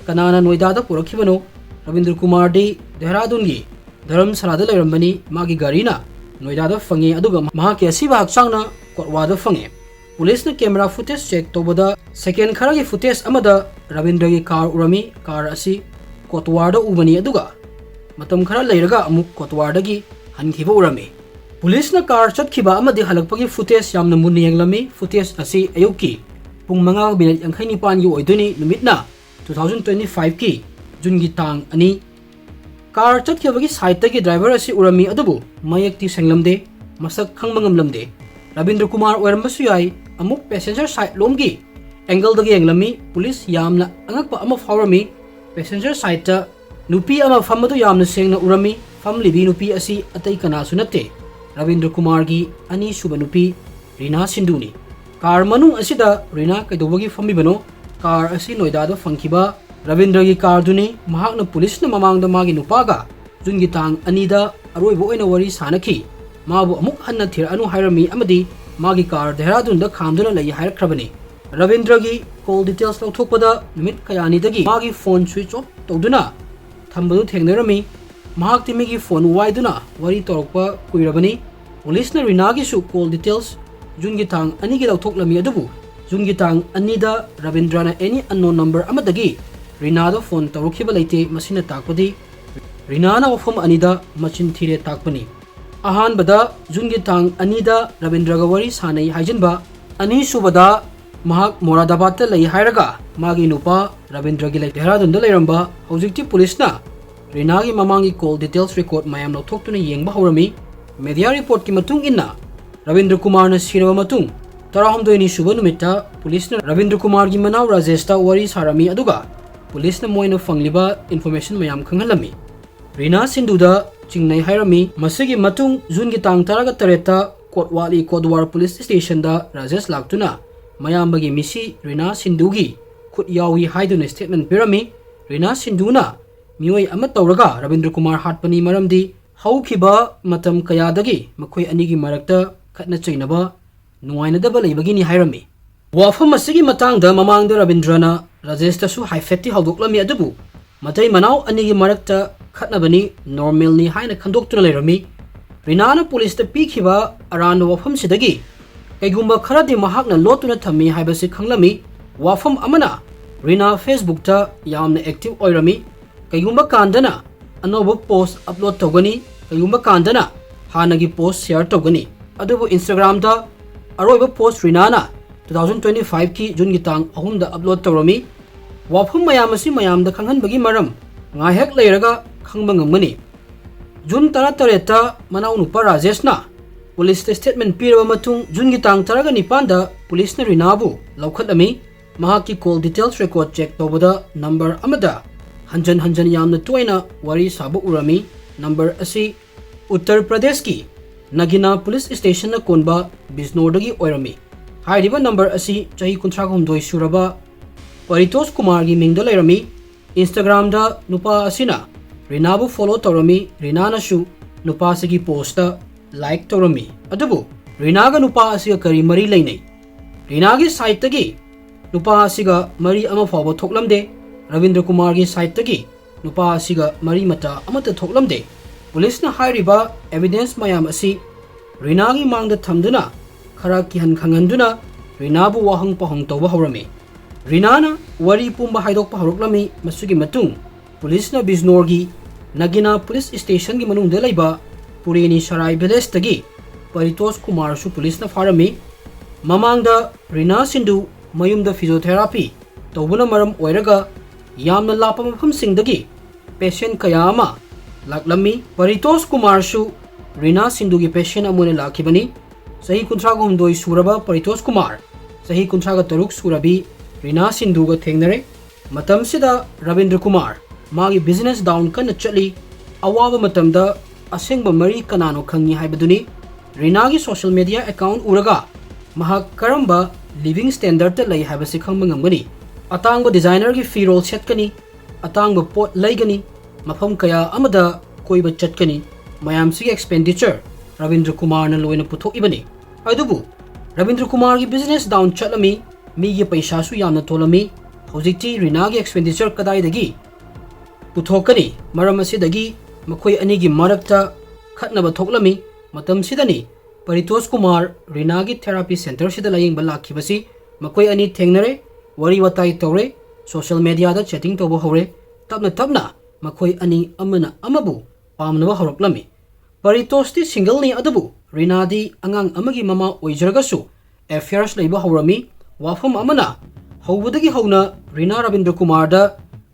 ꯀꯅꯥꯅ ꯅꯣꯏꯗꯥꯗ ꯄꯨꯔꯛꯈꯤꯕꯅꯣ? ꯔꯕꯤꯟꯗ꯭ꯔ ꯀꯨꯃꯥꯔꯗꯤ ꯗꯦꯍꯔꯥꯗꯨꯟꯒꯤ ꯙꯔꯝꯁꯥꯂꯥꯗ ꯂꯩꯔꯝꯕꯅꯤ꯫ ꯃꯥꯒꯤ ꯒꯥꯔꯤꯅ ꯅꯣꯏꯗꯥꯗ ꯐꯪꯉꯤ, ꯑꯗꯨꯒ ꯃꯍꯥꯛꯀꯤ ꯑꯁꯤꯕ ꯍꯛꯆꯥꯡꯅ ꯀꯣꯠꯋꯥꯗ ꯐꯪꯉꯤ꯫ ꯄꯨꯂꯤꯁꯅ ꯀꯦꯃꯦꯔꯥ ꯐꯨꯇꯦꯖ ꯆꯦꯛ ꯇꯧꯕꯗ ꯁꯦꯀꯦꯟ ꯈꯔꯒꯤ ꯐꯨꯇꯦꯖ ꯑꯃꯗ ꯔꯕꯤꯟꯗ꯭ꯔꯒꯤ ꯀꯥꯔ ꯎꯔꯝꯃꯤ꯫ ꯀꯥꯔ ꯑꯁꯤ ꯀꯣꯠꯋꯥꯔꯗ ꯎꯕꯅꯤ, ꯑꯗꯨꯒ ꯃꯇꯝ ꯈꯔ ꯂꯩꯔꯒ ꯑꯃꯨꯛ ꯀꯣꯠꯋꯥꯔꯗꯒꯤ ꯍꯟꯈꯤꯕ ꯎꯔꯝꯃꯤ꯫ ꯄꯨꯂꯤꯁꯅ ꯀꯥꯔ ꯆꯠꯈꯤꯕ ꯑꯃꯗꯤ ꯍꯜꯂꯛꯄꯒꯤ ꯐꯨꯇꯦꯖ ꯌꯥꯝꯅ ꯃꯨꯟꯅ ꯌꯦꯡꯂꯝꯃꯤ꯫ ꯐꯨꯇꯦꯖ ꯑꯁꯤ ꯑꯌꯨꯛꯀꯤ ꯄꯨꯡ ꯃꯉꯥꯒ ꯃꯤꯅꯤꯠ ꯌꯥꯡꯈꯩ ꯅꯤꯄꯥꯟꯒꯤ ꯑꯣꯏꯗꯣꯏꯅꯤ, ꯅꯨꯃꯤꯠꯅ two thousand twenty five ꯀꯤ ꯖꯨꯟꯒꯤ ꯇꯥꯡ ꯑꯅꯤ꯫ ꯀꯥꯔ ꯆꯠꯈꯤꯕꯒꯤ ꯁꯥꯏꯠꯇꯒꯤ ꯗ꯭ꯔꯥꯏꯚꯔ ꯑꯁꯤ ꯎꯔꯝꯃꯤ, ꯑꯗꯨꯕꯨ ꯃꯌꯦꯛꯇꯤ ꯁꯦꯡꯂꯝꯗꯦ, ꯃꯁꯛ ꯈꯪꯕ ꯉꯝꯂꯝꯗꯦ꯫ ꯔꯕꯤꯟꯗ꯭ꯔ ꯀꯨꯃꯥꯔ ꯑꯣꯏꯔꯝꯕꯁꯨ ꯌꯥꯏ꯫ ꯑꯃꯨꯛ ꯄꯦꯁꯦꯟꯖꯔ ꯁꯥꯏꯠ ꯂꯣꯝꯒꯤ ꯑꯦꯡꯒꯜꯗꯒꯤ ꯌꯦꯡꯂꯝꯃꯤ꯫ ꯄꯨꯂꯤꯁ ꯌꯥꯝꯅ ꯑꯉꯛꯄ ꯑꯃ ꯐꯥꯎꯔꯝꯃꯤ꯫ ꯄꯦꯁꯦꯟꯖꯔ ꯁꯥꯏꯠꯇ ꯅꯨꯄꯤ ꯑꯃ ꯐꯝꯕꯗꯨ ꯌꯥꯝꯅ ꯁꯦꯡꯅ ꯎꯔꯝꯃꯤ꯫ ꯐꯝꯂꯤꯕꯤ ꯅꯨꯄꯤ ꯑꯁꯤ ꯑꯇꯩ ꯀꯅꯥꯁꯨ ꯅꯠꯇꯦ, ꯔꯕꯤꯟꯗ꯭ꯔ ꯀꯨꯃꯥꯔꯒꯤ ꯑꯅꯤꯁꯨꯕ ꯅꯨꯄꯤ ꯔꯤꯅꯥ ꯁꯤꯟꯙꯨꯅꯤ꯫ ꯀꯥꯔ ꯃꯅꯨꯡ ꯑꯁꯤꯗ ꯔꯤꯅꯥ ꯀꯩꯗꯧꯕꯒꯤ ꯐꯝꯂꯤꯕꯅꯣ? ꯀꯥꯔ ꯑꯁꯤ ꯅꯣꯏꯗꯥꯗ ꯐꯪꯈꯤꯕ ꯔꯕꯤꯟꯗ꯭ꯔꯒꯤ ꯀꯥꯔꯗꯨꯅꯤ꯫ ꯃꯍꯥꯛꯅ ꯄꯨꯂꯤꯁꯅ ꯃꯃꯥꯡꯗ ꯃꯥꯒꯤ ꯅꯨꯄꯥꯒ ꯖꯨꯟꯒꯤ ꯇꯥꯡ ꯑꯅꯤꯗ ꯑꯔꯣꯏꯕ ꯑꯣꯏꯅ ꯋꯥꯔꯤ ꯁꯥꯅꯈꯤ꯫ ꯃꯥꯕꯨ ꯑꯃꯨꯛ ꯍꯟꯅ ꯊꯤꯔꯛꯑꯅꯨ ꯍꯥꯏꯔꯝꯃꯤ ꯑꯃꯗꯤ ꯃꯥꯒꯤ ꯀꯥꯔ ꯗꯦꯍꯔꯥꯗꯨꯟꯗ ꯈꯥꯝꯗꯨꯅ ꯂꯩ ꯍꯥꯏꯔꯛꯈ꯭ꯔꯕꯅꯤ꯫ ꯔꯕꯤꯟꯗ꯭ꯔꯒꯤ ꯀꯣꯜ ꯗꯤꯇꯦꯜꯁ ꯂꯧꯊꯣꯛꯄꯗ ꯅꯨꯃꯤꯠ ꯀꯌꯥꯅꯤꯗꯒꯤ ꯃꯥꯒꯤ ꯐꯣꯟ ꯁ꯭ꯋꯤꯆ ꯑꯣꯐ ꯇꯧꯗꯨꯅ ꯊꯝꯕꯗꯨ ꯊꯦꯡꯅꯔꯝꯃꯤ꯫ ꯃꯍꯥꯛꯇꯤ ꯃꯤꯒꯤ ꯐꯣꯟ ꯋꯥꯏꯗꯨꯅ ꯋꯥꯔꯤ ꯇꯧꯔꯛꯄ ꯀꯨꯏꯔꯕꯅꯤ꯫ ꯄꯨꯂꯤꯁꯅ ꯔꯤꯅꯥꯒꯤꯁꯨ ꯀꯣꯜ ꯗꯤꯇꯦꯜꯁ ꯖꯨꯟꯒꯤ ꯇꯥꯡ ꯑꯅꯤꯒꯤ ꯂꯧꯊꯣꯛꯂꯝꯃꯤ, ꯑꯗꯨꯕꯨ ꯖꯨꯟꯒꯤ ꯇꯥꯡ ꯑꯅꯤꯗ ꯔꯕꯤꯟꯗ꯭ꯔꯅ any unknown number ꯑꯃꯗꯒꯤ ꯔꯤꯅꯥꯗ ꯐꯣꯟ ꯇꯧꯔꯛꯈꯤꯕ ꯂꯩꯇꯦ꯫ ꯃꯁꯤꯅ ꯇꯥꯛꯄꯗꯤ ꯔꯤꯅꯥꯅ ꯋꯥꯐꯝ ꯑꯅꯤꯗ ꯃꯆꯤꯟ ꯊꯤꯔꯦ ꯇꯥꯛꯄꯅꯤ꯫ ꯑꯍꯥꯟꯕꯗ ꯖꯨꯟꯒꯤ ꯇꯥꯡ ꯑꯅꯤꯗ ꯔꯕꯤꯟꯗ꯭ꯔꯒ ꯋꯥꯔꯤ ꯁꯥꯅꯩ ꯍꯥꯏꯖꯤꯟꯕ, ꯑꯅꯤꯁꯨꯕꯗ ꯃꯍꯥꯛ ꯃꯣꯔꯥꯗꯥꯕꯥꯗꯇ ꯂꯩ ꯍꯥꯏꯔꯒ ꯃꯥꯒꯤ ꯅꯨꯄꯥ ꯔꯕꯤꯟꯗ꯭ꯔꯒꯤ ꯂꯩ-, ꯗꯦꯍꯔꯥꯗꯨꯟꯗ ꯂꯩꯔꯝꯕ꯫ ꯍꯧꯖꯤꯛꯇꯤ ꯄꯨꯂꯤꯁꯅ ꯔꯤꯅꯥꯒꯤ ꯃꯃꯥꯡꯒꯤ ꯀꯣꯜ ꯗꯤꯇꯦꯜꯁ ꯔꯦꯀꯣꯔꯗ ꯃꯌꯥꯝ ꯂꯧꯊꯣꯛꯇꯨꯅ ꯌꯦꯡꯕ ꯍꯧꯔꯝꯃꯤ꯫ ꯃꯦꯗꯤꯌꯥ ꯔꯤꯄꯣꯔꯠꯀꯤ ꯃꯇꯨꯡ ꯏꯟꯅ, ꯔꯕꯤꯟꯗ꯭ꯔ ꯀꯨꯃꯥꯔꯅ ꯁꯤꯔꯕ ꯃꯇꯨꯡ ꯇꯔꯥꯍꯨꯝꯗꯣꯏꯅꯤ ꯁꯨꯕ ꯅꯨꯃꯤꯠꯇ ꯄꯨꯂꯤꯁꯅ ꯔꯕꯤꯟꯗ꯭ꯔ ꯀꯨꯃꯥꯔꯒꯤ ꯃꯅꯥꯎ ꯔꯥꯖꯦꯁꯇ ꯋꯥꯔꯤ ꯁꯥꯔꯝꯃꯤ, ꯑꯗꯨꯒ ꯄꯨꯂꯤꯁꯅ ꯃꯣꯏꯅ ꯐꯪꯂꯤꯕ ꯏꯟꯐꯣꯔꯃꯦꯁꯟ ꯃꯌꯥꯝ ꯈꯪꯍꯜꯂꯝꯃꯤ꯫ ꯔꯤꯅꯥ ꯁꯤꯟꯙꯨꯗ ꯆꯤꯡꯅꯩ ꯍꯥꯏꯔꯝꯃꯤ꯫ ꯃꯁꯤꯒꯤ ꯃꯇꯨꯡ ꯖꯨꯟꯒꯤ ꯇꯥꯡ ꯇꯔꯥꯒ ꯇꯔꯦꯠꯇ ꯀꯣꯠꯋꯥꯂꯤ ꯀꯣꯠꯋꯥꯔ ꯄꯨꯂꯤꯁ ꯁ꯭ꯇꯦꯁꯟꯗ ꯔꯥꯖꯦꯁ ꯂꯥꯛꯇꯨꯅ ꯃꯌꯥꯝꯕꯒꯤ ꯃꯤꯁꯤ ꯔꯤꯅꯥ ꯁꯤꯟꯙꯨꯒꯤ ꯈꯨꯠ ꯌꯥꯎꯏ ꯍꯥꯏꯗꯨꯅ ꯁ꯭ꯇꯦꯠꯃꯦꯟ ꯄꯤꯔꯝꯃꯤ꯫ ꯔꯤꯅꯥ ꯁꯤꯟꯙꯨꯅ ꯃꯤꯑꯣꯏ ꯑꯃ ꯇꯧꯔꯒ ꯔꯕꯤꯟꯗ꯭ꯔ ꯀꯨꯃꯥꯔ ꯍꯥꯠꯄꯅꯤ, ꯃꯔꯝꯗꯤ ꯍꯧꯈꯤꯕ ꯃꯇꯝ ꯀꯌꯥꯗꯒꯤ ꯃꯈꯣꯏ ꯑꯅꯤꯒꯤ ꯃꯔꯛꯇ ꯈꯠꯅ ꯆꯩꯅꯕ, ꯅꯨꯡꯉꯥꯏꯅꯗꯕ ꯂꯩꯕꯒꯤꯅꯤ ꯍꯥꯏꯔꯝꯃꯤ꯫ ꯋꯥꯐꯝ ꯑꯁꯤꯒꯤ ꯃꯇꯥꯡꯗ ꯃꯃꯥꯡꯗ ꯔꯕꯤꯟꯗ꯭ꯔꯅ ꯔꯥꯖꯦꯁꯇꯁꯨ ꯍꯥꯏꯐꯦꯠꯇꯤ ꯍꯧꯗꯣꯛꯂꯝꯃꯤ, ꯑꯗꯨꯕꯨ ꯃꯇꯩ ꯃꯅꯥꯎ ꯑꯅꯤꯒꯤ ꯃꯔꯛꯇ ꯈꯠꯅꯕꯅꯤ, normalꯅꯤ ꯍꯥꯏꯅ ꯈꯟꯗꯣꯛꯇꯨꯅ ꯂꯩꯔꯝꯃꯤ꯫ ꯔꯤꯅꯥꯅ ꯄꯨꯂꯤꯁꯇ ꯄꯤꯈꯤꯕ ꯑꯔꯥꯟꯕ ꯋꯥꯐꯝꯁꯤꯗꯒꯤ ꯀꯩꯒꯨꯝꯕ ꯈꯔꯗꯤ ꯃꯍꯥꯛꯅ ꯂꯣꯠꯇꯨꯅ ꯊꯝꯃꯤ ꯍꯥꯏꯕꯁꯤ ꯈꯪꯂꯝꯃꯤ꯫ ꯋꯥꯐꯝ ꯑꯃꯅ, ꯔꯤꯅꯥ Facebookꯇ ꯌꯥꯝꯅ active ꯑꯣꯏꯔꯝꯃꯤ꯫ ꯀꯩꯒꯨꯝꯕ ꯀꯥꯟꯗꯅ ꯑꯅꯧꯕ post upload ꯇꯧꯒꯅꯤ, ꯀꯩꯒꯨꯝꯕ ꯀꯥꯟꯗꯅ ꯍꯥꯟꯅꯒꯤ post share ꯇꯧꯒꯅꯤ꯫ ꯑꯗꯨꯕꯨ Instagramꯗ ꯑꯔꯣꯏꯕ post ꯔꯤꯅꯥꯅ two thousand twenty fiveꯀꯤ Juneꯒꯤ ꯇꯥꯡ ꯑꯍꯨꯝꯗ upload ꯇꯧꯔꯝꯃꯤ꯫ ꯋꯥꯐꯝ ꯃꯌꯥꯝ ꯑꯁꯤ ꯃꯌꯥꯝꯗ ꯈꯪꯍꯟꯕꯒꯤ ꯃꯔꯝ ꯉꯥꯏꯍꯥꯛ ꯂꯩꯔꯒ ꯈꯪꯕ ꯉꯝꯒꯅꯤ꯫ June ꯇꯔꯥꯇꯔꯦꯠꯇ ꯃꯅꯥꯎꯅꯨꯄꯥ ꯔꯥꯖꯦꯁꯅ ꯄꯨꯂꯤꯁꯇ statement ꯄꯤꯔꯕ ꯃꯇꯨꯡ, Juneꯒꯤ ꯇꯥꯡ ꯇꯔꯥꯒ ꯅꯤꯄꯥꯟꯗ ꯄꯨꯂꯤꯁꯅ ꯔꯤꯅꯥꯕꯨ ꯂꯧꯈꯠꯂꯝꯃꯤ꯫ ꯃꯍꯥꯛꯀꯤ call details record check ꯇꯧꯕꯗ number ꯑꯃꯗ ꯍꯟꯖꯟ ꯍꯟꯖꯟ ꯌꯥꯝꯅ ꯇꯣꯏꯅ ꯋꯥꯔꯤ ꯁꯥꯕ ꯎꯔꯝꯃꯤ꯫ Number ꯑꯁꯤ ꯎꯠꯇꯔ ꯄ꯭ꯔꯗꯦꯁꯀꯤ ꯅꯒꯤꯅꯥ ꯄꯨꯂꯤꯁ stationꯅ ꯀꯣꯟꯕ ꯕꯤꯖꯅꯣꯔꯗꯒꯤ ꯑꯣꯏꯔꯝꯃꯤ꯫ ꯍꯥꯏꯔꯤꯕ number ꯑꯁꯤ ꯆꯍꯤ ꯀꯨꯟꯊ꯭ꯔꯥ ꯍꯨꯝꯗꯣꯏ ꯁꯨꯔꯕ ꯄꯔꯤꯇꯣꯁ ꯀꯨꯃꯥꯔꯒꯤ ꯃꯤꯡꯗ ꯂꯩꯔꯝꯃꯤ꯫ Instagramꯗ ꯅꯨꯄꯥ ꯑꯁꯤꯅ ꯔꯤꯅꯥꯕꯨ follow ꯇꯧꯔꯝꯃꯤ꯫ ꯔꯤꯅꯥꯅꯁꯨ ꯅꯨꯄꯥꯁꯤꯒꯤ postꯇ like ꯇꯧꯔꯝꯃꯤ꯫ ꯑꯗꯨꯕꯨ ꯔꯤꯅꯥꯒ ꯅꯨꯄꯥ ꯑꯁꯤꯒ ꯀꯔꯤ ꯃꯔꯤ ꯂꯩꯅꯩ? ꯔꯤꯅꯥꯒꯤ sideꯇꯒꯤ ꯅꯨꯄꯥ ꯑꯁꯤꯒ ꯃꯔꯤ ꯑꯃ ꯐꯥꯎꯕ ꯊꯣꯛꯂꯝꯗꯦ꯫ ꯔꯕꯤꯟꯗ꯭ꯔ ꯀꯨꯃꯥꯔꯒꯤ sideꯇꯒꯤ ꯅꯨꯄꯥ ꯑꯁꯤꯒ ꯃꯔꯤ ꯃꯇꯥ ꯑꯃꯠꯇ ꯊꯣꯛꯂꯝꯗꯦ꯫ ꯄꯨꯂꯤꯁꯅ ꯍꯥꯏꯔꯤꯕ evidence ꯃꯌꯥꯝ ꯑꯁꯤ ꯔꯤꯅꯥꯒꯤ ꯃꯥꯡꯗ ꯊꯝꯗꯨꯅ ꯈꯔ ꯀꯤꯍꯟ ꯈꯪꯍꯟꯗꯨꯅ ꯔꯤꯅꯥꯕꯨ ꯋꯥꯍꯪ ꯄꯥꯎꯍꯪ ꯇꯧꯕ ꯍꯧꯔꯝꯃꯤ꯫ ꯔꯤꯅꯥꯅ ꯋꯥꯔꯤ ꯄꯨꯝꯕ ꯍꯥꯏꯗꯣꯛꯄ ꯍꯧꯔꯛꯂꯝꯃꯤ꯫ ꯃꯁꯤꯒꯤ ꯃꯇꯨꯡ ꯄꯨꯂꯤꯁꯅ ꯕꯤꯖꯅꯣꯔꯒꯤ ꯅꯒꯤꯅꯥ ꯄꯨꯂꯤꯁ stationꯒꯤ ꯃꯅꯨꯡꯗ ꯂꯩꯕ ꯄꯨꯔꯦꯅꯤ ꯁꯔꯥꯏ villageꯇꯒꯤ ꯄꯔꯤꯇꯣꯁ ꯀꯨꯃꯥꯔꯁꯨ ꯄꯨꯂꯤꯁꯅ ꯐꯥꯔꯝꯃꯤ꯫ ꯃꯃꯥꯡꯗ ꯔꯤꯅꯥ ꯁꯤꯟꯗꯨ ꯃꯌꯨꯝꯗ physiotherapy ꯇꯧꯕꯅ ꯃꯔꯝ ꯑꯣꯏꯔꯒ ꯌꯥꯝꯅ ꯂꯥꯞꯄ ꯃꯐꯝꯁꯤꯡꯗꯒꯤ patient ꯀꯌꯥ ꯑꯃ ꯂꯥꯛꯂꯝꯃꯤ꯫ ꯄꯔꯤꯇꯣꯁ ꯀꯨꯃꯥꯔꯁꯨ ꯔꯤꯅꯥ ꯁꯤꯟꯗꯨꯒꯤ patient ꯑꯃ ꯑꯣꯏꯅ ꯂꯥꯛꯈꯤꯕꯅꯤ꯫ ꯆꯍꯤ ꯀꯨꯟꯊ꯭ꯔꯥ ꯍꯨꯝꯗꯣꯏ ꯁꯨꯔꯕ ꯄꯔꯤꯇꯣꯁ ꯀꯨꯃꯥꯔ ꯆꯍꯤ ꯀꯨꯟꯊ꯭ꯔꯥꯒ ꯇꯔꯨꯛ ꯁꯨꯔꯕꯤ ꯔꯤꯅꯥ ꯁꯤꯟꯗꯨꯒ ꯊꯦꯡꯅꯔꯦ꯫ ꯃꯇꯝꯁꯤꯗ ꯔꯕꯤꯟꯗ꯭ꯔ ꯀꯨꯃꯥꯔ ꯃꯥꯒꯤ business down ꯀꯟꯅ ꯆꯠꯂꯤ꯫ ꯑꯋꯥꯕ ꯃꯇꯝꯗ ꯑꯁꯦꯡꯕ ꯃꯔꯤ ꯀꯅꯥꯅꯣ ꯈꯪꯉꯤ ꯍꯥꯏꯕꯗꯨꯅꯤ꯫ ꯔꯤꯅꯥꯒꯤ social media account ꯎꯔꯒ ꯃꯍꯥꯛ ꯀꯔꯝꯕ living standardꯇ ꯂꯩ ꯍꯥꯏꯕꯁꯤ ꯈꯪꯕ ꯉꯝꯒꯅꯤ꯫ ꯑꯇꯥꯡꯕ designerꯒꯤ ꯐꯤꯔꯣꯜ ꯁꯦꯠꯀꯅꯤ, ꯑꯇꯥꯡꯕ ꯄꯣꯠ ꯂꯩꯒꯅꯤ, ꯃꯐꯝ ꯀꯌꯥ ꯑꯃꯗ ꯀꯣꯏꯕ ꯆꯠꯀꯅꯤ꯫ ꯃꯌꯥꯝꯁꯤꯒꯤ expenditure ꯔꯕꯤꯟꯗ꯭ꯔ ꯀꯨꯃꯥꯔꯅ ꯂꯣꯏꯅ ꯄꯨꯊꯣꯛꯏꯕꯅꯤ꯫ ꯑꯗꯨꯕꯨ ꯔꯕꯤꯟꯗ꯭ꯔ ꯀꯨꯃꯥꯔꯒꯤ business down ꯆꯠꯂꯝꯃꯤ꯫ ꯃꯤꯒꯤ ꯄꯩꯁꯥꯁꯨ ꯌꯥꯝꯅ ꯇꯣꯜꯂꯝꯃꯤ꯫ ꯍꯧꯖꯤꯛꯇꯤ ꯔꯤꯅꯥꯒꯤ expenditure ꯀꯗꯥꯏꯗꯒꯤ ꯄꯨꯊꯣꯛꯀꯅꯤ? ꯃꯔꯝ ꯑꯁꯤꯗꯒꯤ ꯃꯈꯣꯏ ꯑꯅꯤꯒꯤ ꯃꯔꯛꯇ ꯈꯠꯅꯕ ꯊꯣꯛꯂꯝꯃꯤ꯫ ꯃꯇꯝꯁꯤꯗꯅꯤ ꯄꯔꯤꯇꯣꯁ ꯀꯨꯃꯥꯔ ꯔꯤꯅꯥꯒꯤ therapy centreꯁꯤꯗ ꯂꯥꯌꯦꯡꯕ ꯂꯥꯛꯈꯤꯕꯁꯤ꯫ ꯃꯈꯣꯏ ꯑꯅꯤ ꯊꯦꯡꯅꯔꯦ, ꯋꯥꯔꯤ ꯋꯥꯇꯥꯏ ꯇꯧꯔꯦ, social mediaꯗ chatting ꯇꯧꯕ ꯍꯧꯔꯦ꯫ ꯇꯞꯅ ꯇꯞꯅ ꯃꯈꯣꯏ ꯑꯅꯤ ꯑꯃꯅ ꯑꯃꯕꯨ ꯄꯥꯝꯅꯕ ꯍꯧꯔꯛꯂꯝꯃꯤ꯫ ꯄꯔꯤꯇꯣꯁꯇꯤ singleꯅꯤ, ꯑꯗꯨꯕꯨ ꯔꯤꯅꯥꯗꯤ ꯑꯉꯥꯡ ꯑꯃꯒꯤ ꯃꯃꯥ ꯑꯣꯏꯖꯔꯒꯁꯨ affairs ꯂꯩꯕ ꯍꯧꯔꯝꯃꯤ꯫ ꯋꯥꯐꯝ ꯑꯃꯅ, ꯍꯧꯕꯗꯒꯤ ꯍꯧꯅ ꯔꯤꯅꯥ ꯔꯕꯤꯟꯗ꯭ꯔ ꯀꯨꯃꯥꯔꯗ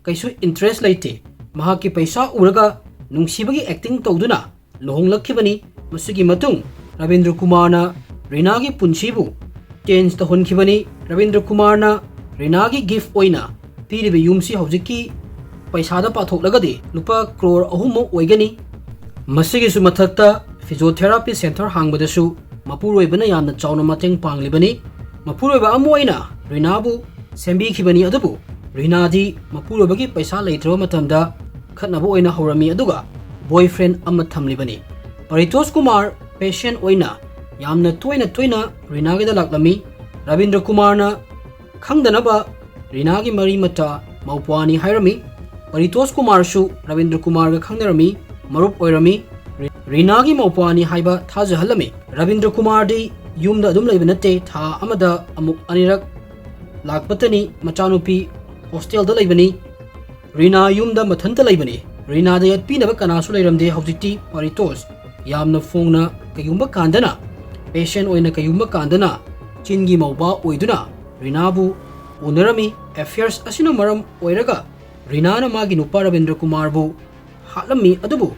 ꯀꯩꯁꯨ interest ꯂꯩꯇꯦ꯫ ꯃꯍꯥꯛꯀꯤ ꯄꯩꯁꯥ ꯎꯔꯒ ꯅꯨꯡꯁꯤꯕꯒꯤ acting ꯇꯧꯗꯨꯅ ꯂꯨꯍꯣꯡꯂꯛꯈꯤꯕꯅꯤ꯫ ꯃꯁꯤꯒꯤ ꯃꯇꯨꯡ ꯔꯕꯤꯟꯗ꯭ꯔ ꯀꯨꯃꯥꯔꯅ ꯔꯤꯅꯥꯒꯤ ꯄꯨꯟꯁꯤꯕꯨ change ꯇꯧꯍꯟꯈꯤꯕꯅꯤ꯫ ꯔꯕꯤꯟꯗ꯭ꯔ ꯀꯨꯃꯥꯔꯅ ꯔꯤꯅꯥꯒꯤ gift ꯑꯣꯏꯅ ꯄꯤꯔꯤꯕ ꯌꯨꯝꯁꯤ ꯍꯧꯖꯤꯛꯀꯤ ꯄꯩꯁꯥꯗ ꯄꯥꯊꯣꯛꯂꯒꯗꯤ ꯂꯨꯄꯥ ꯀ꯭ꯔꯣꯔ ꯑꯍꯨꯝꯃꯨꯛ ꯑꯣꯏꯒꯅꯤ꯫ ꯃꯁꯤꯒꯤꯁꯨ ꯃꯊꯛꯇ physiotherapy centre ꯍꯥꯡꯕꯗꯁꯨ ꯃꯄꯨꯔꯣꯏꯕꯅ ꯌꯥꯝꯅ ꯆꯥꯎꯅ ꯃꯇꯦꯡ ꯄꯥꯡꯂꯤꯕꯅꯤ꯫ ꯃꯄꯨꯔꯣꯏꯕ ꯑꯃ ꯑꯣꯏꯅ ꯔꯤꯅꯥꯕꯨ ꯁꯦꯝꯕꯤꯈꯤꯕꯅꯤ, ꯑꯗꯨꯕꯨ ꯔꯤꯅꯥꯗꯤ ꯃꯄꯨꯔꯣꯏꯕꯒꯤ ꯄꯩꯁꯥ ꯂꯩꯇ꯭ꯔꯕ ꯃꯇꯝꯗ ꯈꯠꯅꯕ ꯑꯣꯏꯅ ꯍꯧꯔꯝꯃꯤ, ꯑꯗꯨꯒ boyfriend ꯑꯃ ꯊꯝꯂꯤꯕꯅꯤ꯫ ꯄꯔꯤꯇꯣꯁ ꯀꯨꯃꯥꯔ patient ꯑꯣꯏꯅ ꯌꯥꯝꯅ ꯇꯣꯏꯅ ꯇꯣꯏꯅ ꯔꯤꯅꯥꯒꯤꯗ ꯂꯥꯛꯂꯝꯃꯤ꯫ ꯔꯕꯤꯟꯗ꯭ꯔ ꯀꯨꯃꯥꯔꯅ ꯈꯪꯗꯅꯕ ꯔꯤꯅꯥꯒꯤ ꯃꯔꯤ ꯃꯇꯥ ꯃꯧꯄ꯭ꯋꯥꯅꯤ ꯍꯥꯏꯔꯝꯃꯤ꯫ ꯄꯔꯤꯇꯣꯁ ꯀꯨꯃꯥꯔꯁꯨ ꯔꯕꯤꯟꯗ꯭ꯔ ꯀꯨꯃꯥꯔꯒ ꯈꯪꯅꯔꯝꯃꯤ, ꯃꯔꯨꯞ ꯑꯣꯏꯔꯝꯃꯤ꯫ ꯔꯤ-, ꯔꯤꯅꯥꯒꯤ ꯃꯧꯄ꯭ꯋꯥꯅꯤ ꯍꯥꯏꯕ ꯊꯥꯖꯍꯜꯂꯝꯃꯤ꯫ ꯔꯕꯤꯟꯗ꯭ꯔ ꯀꯨꯃꯥꯔꯗꯤ ꯌꯨꯝꯗ ꯑꯗꯨꯝ ꯂꯩꯕ ꯅꯠꯇꯦ, ꯊꯥ ꯑꯃꯗ ꯑꯃꯨꯛ ꯑꯅꯤꯔꯛ ꯂꯥꯛꯄꯇꯅꯤ꯫ ꯃꯆꯥꯅꯨꯄꯤ hostelꯗ ꯂꯩꯕꯅꯤ꯫ ꯔꯤꯅꯥ ꯌꯨꯝꯗ ꯃꯊꯟꯇ ꯂꯩꯕꯅꯤ꯫ ꯔꯤꯅꯥꯗ ꯌꯦꯠꯄꯤꯅꯕ ꯀꯅꯥꯁꯨ ꯂꯩꯔꯝꯗꯦ꯫ ꯍꯧꯖꯤꯛꯇꯤ ꯄꯔꯤꯇꯣꯁ ꯌꯥꯝꯅ ꯐꯣꯡꯅ ꯀꯩꯒꯨꯝꯕ ꯀꯥꯟꯗꯅ, patient ꯑꯣꯏꯅ ꯀꯩꯒꯨꯝꯕ ꯀꯥꯟꯗꯅ ꯆꯤꯟꯒꯤ ꯃꯧꯄ꯭ꯋꯥ ꯑꯣꯏꯗꯨꯅ ꯔꯤꯅꯥꯕꯨ ꯎꯅꯔꯝꯃꯤ꯫ Affairs ꯑꯁꯤꯅ ꯃꯔꯝ ꯑꯣꯏꯔꯒ ꯔꯤꯅꯥꯅ ꯃꯥꯒꯤ ꯅꯨꯄꯥ ꯔꯕꯤꯟꯗ꯭ꯔ ꯀꯨꯃꯥꯔꯕꯨ ꯍꯥꯠꯂꯝꯃꯤ꯫ ꯑꯗꯨꯕꯨ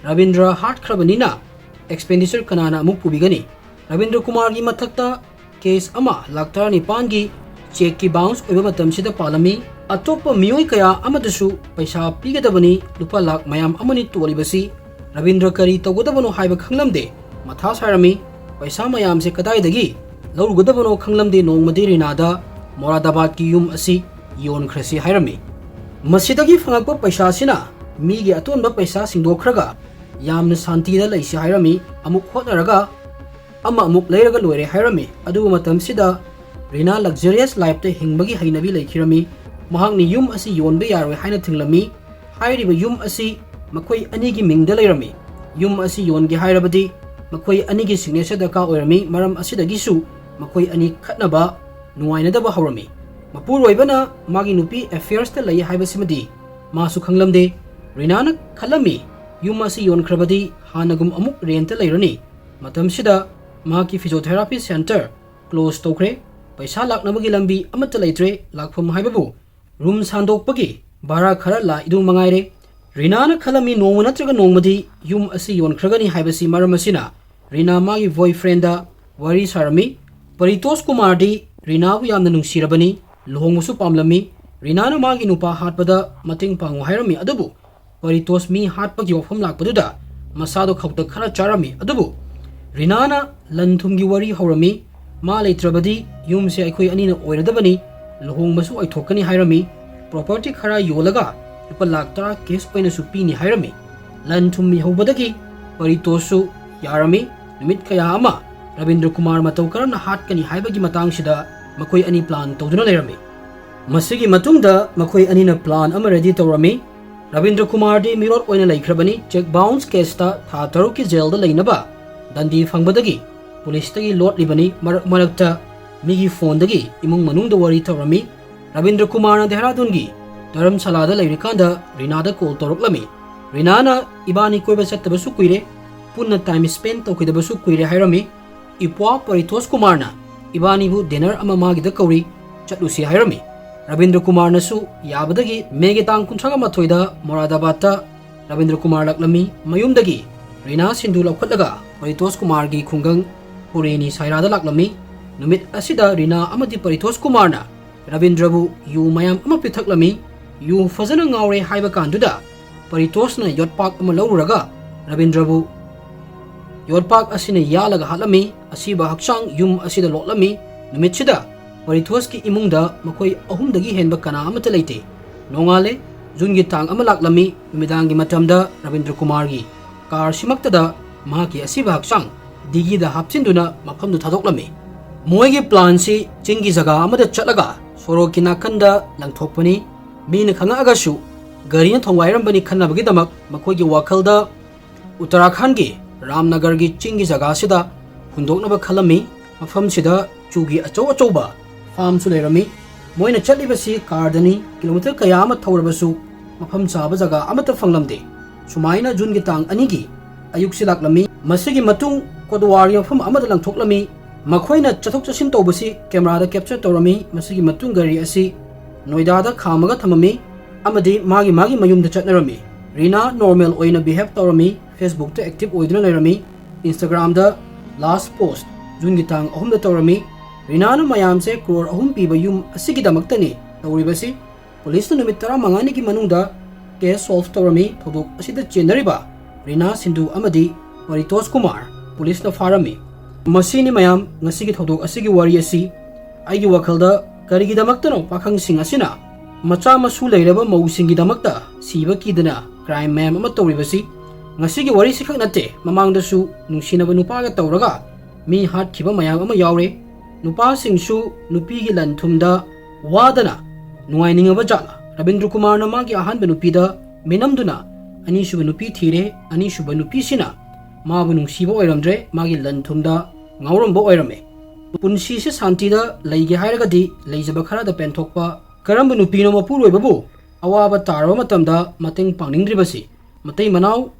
ꯔꯕꯤꯟꯗ꯭ꯔ ꯍꯥꯠꯈ꯭ꯔꯕꯅꯤꯅ expenditure ꯀꯅꯥꯅ ꯑꯃꯨꯛ ꯄꯨꯕꯤꯒꯅꯤ? ꯔꯕꯤꯟꯗ꯭ꯔ ꯀꯨꯃꯥꯔꯒꯤ ꯃꯊꯛꯇ case ꯑꯃ ꯂꯥꯈ ꯇꯔꯥꯅꯤꯄꯥꯟꯒꯤ chequeꯀꯤ bounce ꯑꯣꯏꯕ ꯃꯇꯝꯁꯤꯗ ꯄꯥꯜꯂꯝꯃꯤ꯫ ꯑꯇꯣꯞꯄ ꯃꯤꯑꯣꯏ ꯀꯌꯥ ꯑꯃꯗꯁꯨ ꯄꯩꯁꯥ ꯄꯤꯒꯗꯕꯅꯤ, ꯂꯨꯄꯥ ꯂꯥꯈ ꯃꯌꯥꯝ ꯑꯃꯅꯤ ꯇꯣꯜꯂꯤꯕꯁꯤ꯫ ꯔꯕꯤꯟꯗ꯭ꯔ ꯀꯔꯤ ꯇꯧꯒꯗꯕꯅꯣ ꯍꯥꯏꯕ ꯈꯪꯂꯝꯗꯦ, ꯃꯊꯥ ꯁꯥꯔꯝꯃꯤ꯫ ꯄꯩꯁꯥ ꯃꯌꯥꯝꯁꯦ ꯀꯗꯥꯏꯗꯒꯤ ꯂꯧꯔꯨꯒꯗꯕꯅꯣ ꯈꯪꯂꯝꯗꯦ꯫ ꯅꯣꯡꯃꯗꯤ ꯔꯤꯅꯥꯗ ꯃꯣꯔꯥꯗꯥꯕꯥꯗꯀꯤ ꯌꯨꯝ ꯑꯁꯤ ꯌꯣꯟꯈ꯭ꯔꯁꯤ ꯍꯥꯏꯔꯝꯃꯤ꯫ ꯃꯁꯤꯗꯒꯤ ꯐꯪꯂꯛꯄ ꯄꯩꯁꯥꯁꯤꯅ ꯃꯤꯒꯤ ꯑꯇꯣꯟꯕ ꯄꯩꯁꯥ ꯁꯤꯡꯗꯣꯛꯈ꯭ꯔꯒ ꯌꯥꯝꯅ ꯁꯥꯟꯇꯤꯗ ꯂꯩꯁꯤ ꯍꯥꯏꯔꯝꯃꯤ꯫ ꯑꯃꯨꯛ ꯍꯣꯠꯅꯔꯒ ꯑꯃ ꯑꯃꯨꯛ ꯂꯩꯔꯒ ꯂꯣꯏꯔꯦ ꯍꯥꯏꯔꯝꯃꯤ꯫ ꯑꯗꯨꯕꯨ ꯃꯇꯝꯁꯤꯗ ꯔꯤꯅꯥ luxurious lifeꯇ ꯍꯤꯡꯕꯒꯤ ꯍꯩꯅꯕꯤ ꯂꯩꯈꯤꯔꯝꯃꯤ꯫ ꯃꯍꯥꯛꯅ ꯌꯨꯝ ꯑꯁꯤ ꯌꯣꯟꯕ ꯌꯥꯔꯣꯏ ꯍꯥꯏꯅ ꯊꯤꯡꯂꯝꯃꯤ꯫ ꯍꯥꯏꯔꯤꯕ ꯌꯨꯝ ꯑꯁꯤ ꯃꯈꯣꯏ ꯑꯅꯤꯒꯤ ꯃꯤꯡꯗ ꯂꯩꯔꯝꯃꯤ꯫ ꯌꯨꯝ ꯑꯁꯤ ꯌꯣꯟꯒꯦ ꯍꯥꯏꯔꯕꯗꯤ ꯃꯈꯣꯏ ꯑꯅꯤꯒꯤ signature ꯗꯔꯀꯥꯔ ꯑꯣꯏꯔꯝꯃꯤ꯫ ꯃꯔꯝ ꯑꯁꯤꯗꯒꯤꯁꯨ ꯃꯈꯣꯏ ꯑꯅꯤ ꯈꯠꯅꯕ, ꯅꯨꯡꯉꯥꯏꯅꯗꯕ ꯍꯧꯔꯝꯃꯤ꯫ ꯃꯄꯨꯔꯣꯏꯕꯅ ꯃꯥꯒꯤ ꯅꯨꯄꯤ affairsꯇ ꯂꯩ ꯍꯥꯏꯕꯁꯤꯃꯗꯤ ꯃꯥꯁꯨ ꯈꯪꯂꯝꯗꯦ꯫ ꯔꯤꯅꯥꯅ ꯈꯜꯂꯝꯃꯤ, ꯌꯨꯝ ꯑꯁꯤ ꯌꯣꯟꯈ꯭ꯔꯕꯗꯤ ꯍꯥꯟꯅꯒꯨꯝ ꯑꯃꯨꯛ rentꯇ ꯂꯩꯔꯅꯤ꯫ ꯃꯇꯝꯁꯤꯗ ꯃꯍꯥꯛꯀꯤ physiotherapy centre close ꯇꯧꯈ꯭ꯔꯦ꯫ ꯄꯩꯁꯥ ꯂꯥꯛꯅꯕꯒꯤ ꯂꯝꯕꯤ ꯑꯃꯠꯇ ꯂꯩꯇ꯭ꯔꯦ꯫ ꯂꯥꯛꯐꯝ ꯍꯥꯏꯕꯕꯨ room ꯁꯥꯟꯗꯣꯛꯄꯒꯤ ꯚꯔꯥ ꯈꯔ ꯂꯥꯛꯏꯗꯨ ꯃꯉꯥꯏꯔꯦ꯫ ꯔꯤꯅꯥꯅ ꯈꯜꯂꯝꯃꯤ, ꯅꯣꯡꯃ ꯅꯠꯇ꯭ꯔꯒ ꯅꯣꯡꯃꯗꯤ ꯌꯨꯝ ꯑꯁꯤ ꯌꯣꯟꯈ꯭ꯔꯒꯅꯤ ꯍꯥꯏꯕꯁꯤ꯫ ꯃꯔꯝ ꯑꯁꯤꯅ ꯔꯤꯅꯥ ꯃꯥꯒꯤ boyfriendꯗ ꯋꯥꯔꯤ ꯁꯥꯔꯝꯃꯤ꯫ ꯄꯔꯤꯇꯣꯁ ꯀꯨꯃꯥꯔꯗꯤ ꯔꯤꯅꯥꯕꯨ ꯌꯥꯝꯅ ꯅꯨꯡꯁꯤꯔꯕꯅꯤ, ꯂꯨꯍꯣꯡꯕꯁꯨ ꯄꯥꯝꯂꯝꯃꯤ꯫ ꯔꯤꯅꯥꯅ ꯃꯥꯒꯤ ꯅꯨꯄꯥ ꯍꯥꯠꯄꯗ ꯃꯇꯦꯡ ꯄꯥꯡꯉꯨ ꯍꯥꯏꯔꯝꯃꯤ, ꯑꯗꯨꯕꯨ ꯄꯔꯤꯇꯣꯁ ꯃꯤ ꯍꯥꯠꯄꯒꯤ ꯋꯥꯐꯝ ꯂꯥꯛꯄꯗꯨꯗ ꯃꯁꯥꯗꯣ ꯈꯧꯇꯛ ꯈꯔ ꯆꯥꯔꯝꯃꯤ꯫ ꯑꯗꯨꯕꯨ ꯔꯤꯅꯥꯅ ꯂꯟ ꯊꯨꯝꯒꯤ ꯋꯥꯔꯤ ꯍꯧꯔꯝꯃꯤ꯫ ꯃꯥ ꯂꯩꯇ꯭ꯔꯕꯗꯤ ꯌꯨꯝꯁꯦ ꯑꯩꯈꯣꯏ ꯑꯅꯤꯅ ꯑꯣꯏꯔꯗꯕꯅꯤ, ꯂꯨꯍꯣꯡꯕꯁꯨ ꯑꯣꯏꯊꯣꯛꯀꯅꯤ ꯍꯥꯏꯔꯝꯃꯤ꯫ Property ꯈꯔ ꯌꯣꯜꯂꯒ ꯂꯨꯄꯥ ꯂꯥꯈ ꯇꯔꯥ cash ꯑꯣꯏꯅꯁꯨ ꯄꯤꯅꯤ ꯍꯥꯏꯔꯝꯃꯤ꯫ ꯂꯟ ꯊꯨꯝ ꯍꯧꯕꯗꯒꯤ ꯄꯔꯤꯇꯣꯁꯁꯨ ꯌꯥꯔꯝꯃꯤ꯫ ꯅꯨꯃꯤꯠ ꯀꯌꯥ ꯑꯃ ꯔꯕꯤꯟꯗ꯭ꯔ ꯀꯨꯃꯥꯔ ꯃꯇꯧ ꯀꯔꯝꯅ ꯍꯥꯠꯀꯅꯤ ꯍꯥꯏꯕꯒꯤ ꯃꯇꯥꯡꯁꯤꯗ ꯃꯈꯣꯏ ꯑꯅꯤ plan ꯇꯧꯗꯨꯅ ꯂꯩꯔꯝꯃꯤ꯫ ꯃꯁꯤꯒꯤ ꯃꯇꯨꯡꯗ ꯃꯈꯣꯏ ꯑꯅꯤꯅ plan ꯑꯃ ready ꯇꯧꯔꯝꯃꯤ꯫ ꯔꯕꯤꯟꯗ꯭ꯔ ꯀꯨꯃꯥꯔꯗꯤ ꯃꯤꯔꯣꯠ ꯑꯣꯏꯅ ꯂꯩꯈ꯭ꯔꯕꯅꯤ꯫ Cheque bounce caseꯇ ꯊꯥ ꯇꯔꯨꯛꯀꯤ jailꯗ ꯂꯩꯅꯕ ꯗꯟꯗꯤ ꯐꯪꯕꯗꯒꯤ policeꯇꯒꯤ ꯂꯣꯠꯂꯤꯕꯅꯤ꯫ ꯃꯔꯛ ꯃꯔꯛꯇ ꯃꯤꯒꯤ phoneꯗꯒꯤ ꯏꯃꯨꯡ ꯃꯅꯨꯡꯗ ꯋꯥꯔꯤ ꯇꯧꯔꯝꯃꯤ꯫ ꯔꯕꯤꯟꯗ꯭ꯔ ꯀꯨꯃꯥꯔꯅ ꯗꯦꯍꯔꯥꯗꯨꯟꯒꯤ ꯙꯔꯝꯁꯥꯂꯥꯗ ꯂꯩꯔꯤꯀꯥꯟꯗ ꯔꯤꯅꯥꯗ call ꯇꯧꯔꯛꯂꯝꯃꯤ꯫ ꯔꯤꯅꯥꯅ, "ꯏꯕꯥꯅꯤ ꯀꯣꯏꯕ ꯆꯠꯇꯕꯁꯨ ꯀꯨꯏꯔꯦ, ꯄꯨꯟꯅ time spend ꯇꯧꯈꯤꯗꯕꯁꯨ ꯀꯨꯏꯔꯦ" ꯍꯥꯏꯔꯝꯃꯤ꯫ ꯏꯄ꯭ꯋꯥ ꯄꯔꯤꯇꯣꯁ ꯀꯨꯃꯥꯔꯅ ꯏꯕꯥꯅꯤꯕꯨ dinner ꯑꯃ ꯃꯥꯒꯤꯗ ꯀꯧꯔꯤ, ꯆꯠꯂꯨꯁꯤ ꯍꯥꯏꯔꯝꯃꯤ꯫ ꯔꯕꯤꯟꯗ꯭ꯔ ꯀꯨꯃꯥꯔꯅꯁꯨ ꯌꯥꯕꯗꯒꯤ Mayꯒꯤ ꯇꯥꯡ ꯀꯨꯟꯊ꯭ꯔꯥ ꯃꯥꯊꯣꯏꯗ ꯃꯣꯔꯥꯗꯥꯕꯥꯗꯇ ꯔꯕꯤꯟꯗ꯭ꯔ ꯀꯨꯃꯥꯔ ꯂꯥꯛꯂꯝꯃꯤ꯫ ꯃꯌꯨꯝꯗꯒꯤ ꯔꯤꯅꯥ ꯁꯤꯟꯗꯨ ꯂꯧꯈꯠꯂꯒ ꯄꯔꯤꯇꯣꯁ ꯀꯨꯃꯥꯔꯒꯤ ꯈꯨꯡꯒꯪ ꯄꯨꯔꯦꯅꯤ ꯁꯥꯏꯔꯥꯗ ꯂꯥꯛꯂꯝꯃꯤ꯫ ꯅꯨꯃꯤꯠ ꯑꯁꯤꯗ ꯔꯤꯅꯥ ꯑꯃꯗꯤ ꯄꯔꯤꯇꯣꯁ ꯀꯨꯃꯥꯔꯅ ꯔꯕꯤꯟꯗ꯭ꯔꯕꯨ ꯌꯨ ꯃꯌꯥꯝ ꯑꯃ ꯄꯤꯊꯛꯂꯝꯃꯤ꯫ ꯌꯨ ꯐꯖꯅ ꯉꯥꯎꯔꯦ ꯍꯥꯏꯕ ꯀꯥꯟꯗꯨꯗ ꯄꯔꯤꯇꯣꯁꯅ ꯌꯣꯠꯄꯥꯛ ꯑꯃ ꯂꯧꯔꯨꯔꯒ ꯔꯕꯤꯟꯗ꯭ꯔꯕꯨ ꯌꯣꯠꯄꯥꯛ ꯑꯁꯤꯅ ꯌꯥꯜꯂꯒ ꯍꯥꯠꯂꯝꯃꯤ꯫ ꯑꯁꯤꯕ ꯍꯛꯆꯥꯡ ꯌꯨꯝ ꯑꯁꯤꯗ ꯂꯣꯠꯂꯝꯃꯤ꯫ ꯅꯨꯃꯤꯠꯁꯤꯗ ꯄꯔꯤꯇꯣꯁꯀꯤ ꯏꯃꯨꯡꯗ ꯃꯈꯣꯏ ꯑꯍꯨꯝꯗꯒꯤ ꯍꯦꯟꯕ ꯀꯅꯥ ꯑꯃꯠꯇ ꯂꯩꯇꯦ꯫ ꯅꯣꯡꯉꯥꯜꯂꯦ꯫ ꯖꯨꯟꯒꯤ ꯇꯥꯡ ꯑꯃ ꯂꯥꯛꯂꯝꯃꯤ꯫ ꯅꯨꯃꯤꯗꯥꯡꯒꯤ ꯃꯇꯝꯗ ꯔꯕꯤꯟꯗ꯭ꯔ ꯀꯨꯃꯥꯔꯒꯤ car ꯁꯤꯃꯛꯇꯗ ꯃꯍꯥꯛꯀꯤ ꯑꯁꯤꯕ ꯍꯛꯆꯥꯡ ꯗꯤꯒꯤꯗ ꯍꯥꯞꯆꯤꯟꯗꯨꯅ ꯃꯐꯝꯗꯨ ꯊꯥꯗꯣꯛꯂꯝꯃꯤ꯫ ꯃꯣꯏꯒꯤ ꯄ꯭ꯂꯥꯟꯁꯤ ꯆꯤꯡꯒꯤ ꯖꯒꯥ ꯑꯃꯗ ꯆꯠꯂꯒ ꯁꯣꯔꯣꯛꯀꯤ ꯅꯥꯀꯟꯗ ꯂꯪꯊꯣꯛꯄꯅꯤ꯫ ꯃꯤꯅ ꯈꯪꯉꯛꯑꯒꯁꯨ ꯒꯥꯔꯤꯅ ꯊꯣꯡꯒꯥꯏꯔꯝꯕꯅꯤ ꯈꯟꯅꯕꯒꯤꯗꯃꯛ ꯃꯈꯣꯏꯒꯤ ꯋꯥꯈꯜꯗ ꯎꯠꯇꯔꯥꯈꯥꯟꯒꯤ ꯔꯥꯝꯅꯒꯔꯒꯤ ꯆꯤꯡꯒꯤ ꯖꯒꯥꯁꯤꯗ ꯍꯨꯟꯗꯣꯛꯅꯕ ꯈꯜꯂꯝꯃꯤ꯫ ꯃꯐꯝꯁꯤꯗ ꯆꯨꯒꯤ ꯑꯆꯧ ꯑꯆꯧꯕ ꯐꯥꯔꯝꯁꯨ ꯂꯩꯔꯝꯃꯤ꯫ ꯃꯣꯏꯅ ꯆꯠꯂꯤꯕꯁꯤ ꯀꯥꯔꯗꯅꯤ꯫ ꯀꯤꯂꯣꯃꯤꯇꯔ ꯀꯌꯥ ꯑꯃ ꯊꯧꯔꯕꯁꯨ ꯃꯐꯝ ꯆꯥꯕ ꯖꯒꯥ ꯑꯃꯠꯇ ꯐꯪꯂꯝꯗꯦ꯫ ꯁꯨꯃꯥꯏꯅ ꯖꯨꯟꯒꯤ ꯇꯥꯡ ꯑꯅꯤꯒꯤ ꯑꯌꯨꯛꯁꯤ ꯂꯥꯛꯂꯝꯃꯤ꯫ ꯃꯁꯤꯒꯤ ꯃꯇꯨꯡ ꯀꯣꯠꯋꯥꯔꯒꯤ ꯃꯐꯝ ꯑꯃꯗ ꯂꯪꯊꯣꯛꯂꯝꯃꯤ꯫ ꯃꯈꯣꯏꯅ ꯆꯠꯊꯣꯛ ꯆꯠꯁꯤꯟ ꯇꯧꯕꯁꯤ ꯀꯦꯃꯦꯔꯥꯗ ꯀꯦꯞꯆꯔ ꯇꯧꯔꯝꯃꯤ꯫ ꯃꯁꯤꯒꯤ ꯃꯇꯨꯡ ꯒꯥꯔꯤ ꯑꯁꯤ ꯅꯣꯏꯗꯥꯗ ꯈꯥꯝꯃꯒ ꯊꯝꯃꯝꯃꯤ ꯑꯃꯗꯤ ꯃꯥꯒꯤ ꯃꯥꯒꯤ ꯃꯌꯨꯝꯗ ꯆꯠꯅꯔꯝꯃꯤ꯫ ꯔꯤꯅꯥ ꯅꯣꯔꯃꯦꯜ ꯑꯣꯏꯅ ꯕꯤꯍꯦꯞ ꯇꯧꯔꯝꯃꯤ꯫ ꯐꯦꯁꯕꯨꯛꯇ ꯑꯦꯛꯇꯤꯚ ꯑꯣꯏꯗꯨꯅ ꯂꯩꯔꯝꯃꯤ꯫ ꯏꯟꯁꯇꯥꯒ꯭ꯔꯥꯝꯗ ꯂꯥꯁ ꯄꯣꯁ ꯖꯨꯟꯒꯤ ꯇꯥꯡ ꯑꯍꯨꯝꯗ ꯇꯧꯔꯝꯃꯤ꯫ ꯔꯤꯅꯥꯅ ꯃꯌꯥꯝꯁꯦ ꯀ꯭ꯔꯣꯔ ꯑꯍꯨꯝ ꯄꯤꯕ ꯌꯨꯝ ꯑꯁꯤꯒꯤꯗꯃꯛꯇꯅꯤ ꯇꯧꯔꯤꯕꯁꯤ꯫ ꯄꯨꯂꯤꯁꯅ ꯅꯨꯃꯤꯠ ꯇꯔꯥꯃꯉꯥꯅꯤꯒꯤ ꯃꯅꯨꯡꯗ ꯀꯦꯁ ꯁꯣꯜꯚ ꯇꯧꯔꯝꯃꯤ꯫ ꯊꯧꯗꯣꯛ ꯑꯁꯤꯗ ꯆꯦꯟꯅꯔꯤꯕ ꯔꯤꯅꯥ ꯁꯤꯟꯙꯨ ꯑꯃꯗꯤ ꯄꯔꯤꯇꯣꯁ ꯀꯨꯃꯥꯔ ꯄꯨꯂꯤꯁꯅ ꯐꯥꯔꯝꯃꯤ꯫ ꯃꯁꯤꯅꯤ ꯃꯌꯥꯝ ꯉꯁꯤꯒꯤ ꯊꯧꯗꯣꯛ ꯑꯁꯤꯒꯤ ꯋꯥꯔꯤ ꯑꯁꯤ꯫ ꯑꯩꯒꯤ ꯋꯥꯈꯜꯗ ꯀꯔꯤꯒꯤꯗꯃꯛꯇꯅꯣ ꯄꯥꯈꯪꯁꯤꯡ ꯑꯁꯤꯅ ꯃꯆꯥ ꯃꯁꯨ ꯂꯩꯔꯕ ꯃꯧꯁꯤꯡꯒꯤꯗꯃꯛꯇ ꯁꯤꯕ ꯀꯤꯗꯅ ꯀ꯭ꯔꯥꯏꯝ ꯃꯌꯥꯝ ꯑꯃ ꯇꯧꯔꯤꯕꯁꯤ? ꯉꯁꯤꯒꯤ ꯋꯥꯔꯤꯁꯤ ꯈꯛ ꯅꯠꯇꯦ, ꯃꯃꯥꯡꯗꯁꯨ ꯅꯨꯡꯁꯤꯅꯕ ꯅꯨꯄꯥꯒ ꯇꯧꯔꯒ ꯃꯤ ꯍꯥꯠꯈꯤꯕ ꯃꯌꯥꯝ ꯑꯃ ꯌꯥꯎꯔꯦ꯫ ꯅꯨꯄꯥꯁꯤꯡꯁꯨ ꯅꯨꯄꯤꯒꯤ ꯂꯟ ꯊꯨꯝꯗ ꯋꯥꯗꯅ ꯅꯨꯡꯉꯥꯏꯅꯤꯡꯉꯕ ꯖꯥꯠꯂ? ꯔꯕꯤꯟꯗ꯭ꯔ ꯀꯨꯃꯥꯔꯅ ꯃꯥꯒꯤ ꯑꯍꯥꯟꯕ ꯅꯨꯄꯤꯗ ꯃꯤꯅꯝꯗꯨꯅ ꯑꯅꯤꯁꯨꯕ ꯅꯨꯄꯤ ꯊꯤꯔꯦ꯫ ꯑꯅꯤꯁꯨꯕ ꯅꯨꯄꯤꯁꯤꯅ ꯃꯥꯕꯨ ꯅꯨꯡꯁꯤꯕ ꯑꯣꯏꯔꯝꯗ꯭ꯔꯦ, ꯃꯥꯒꯤ ꯂꯟ ꯊꯨꯝꯗ ꯉꯥꯎꯔꯝꯕ ꯑꯣꯏꯔꯝꯃꯦ꯫ ꯄꯨꯟꯁꯤꯁꯦ ꯁꯥꯟꯇꯤꯗ ꯂꯩꯒꯦ ꯍꯥꯏꯔꯒꯗꯤ ꯂꯩꯖꯕ ꯈꯔꯗ ꯄꯦꯟꯊꯣꯛꯄ꯫ ꯀꯔꯝꯕ ꯅꯨꯄꯤꯅꯣ ꯃꯄꯨꯔꯣꯏꯕꯕꯨ ꯑꯋꯥꯕ ꯇꯥꯔꯕ ꯃꯇꯝꯗ ꯃꯇꯦꯡ ꯄꯥꯡꯅꯤꯡꯗ꯭ꯔꯤꯕꯁꯤ? ꯃꯇꯩ ꯃꯅꯥꯎ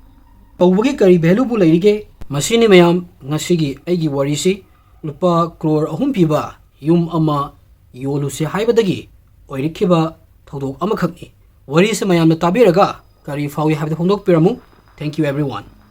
ꯇꯧꯕꯒꯤ ꯀꯔꯤ ꯚꯦꯂꯨꯕꯨ ꯂꯩꯔꯤꯒꯦ? ꯃꯁꯤꯅꯤ ꯃꯌꯥꯝ ꯉꯁꯤꯒꯤ ꯑꯩꯒꯤ ꯋꯥꯔꯤꯁꯤ꯫ ꯂꯨꯄꯥ ꯀ꯭ꯔꯣꯔ ꯑꯍꯨꯝ ꯄꯤꯕ ꯌꯨꯝ ꯑꯃ ꯌꯣꯜꯂꯨꯁꯦ ꯍꯥꯏꯕꯗꯒꯤ ꯑꯣꯏꯔꯛꯈꯤꯕ ꯊꯧꯗꯣꯛ ꯑꯃꯈꯛꯅꯤ꯫ ꯋꯥꯔꯤꯁꯦ ꯃꯌꯥꯝꯅ ꯇꯥꯕꯤꯔꯒ ꯀꯔꯤ ꯐꯥꯎꯏ ꯍꯥꯏꯕꯗꯨ ꯐꯣꯡꯗꯣꯛꯄꯤꯔꯝꯃꯨ꯫ Thank you everyone.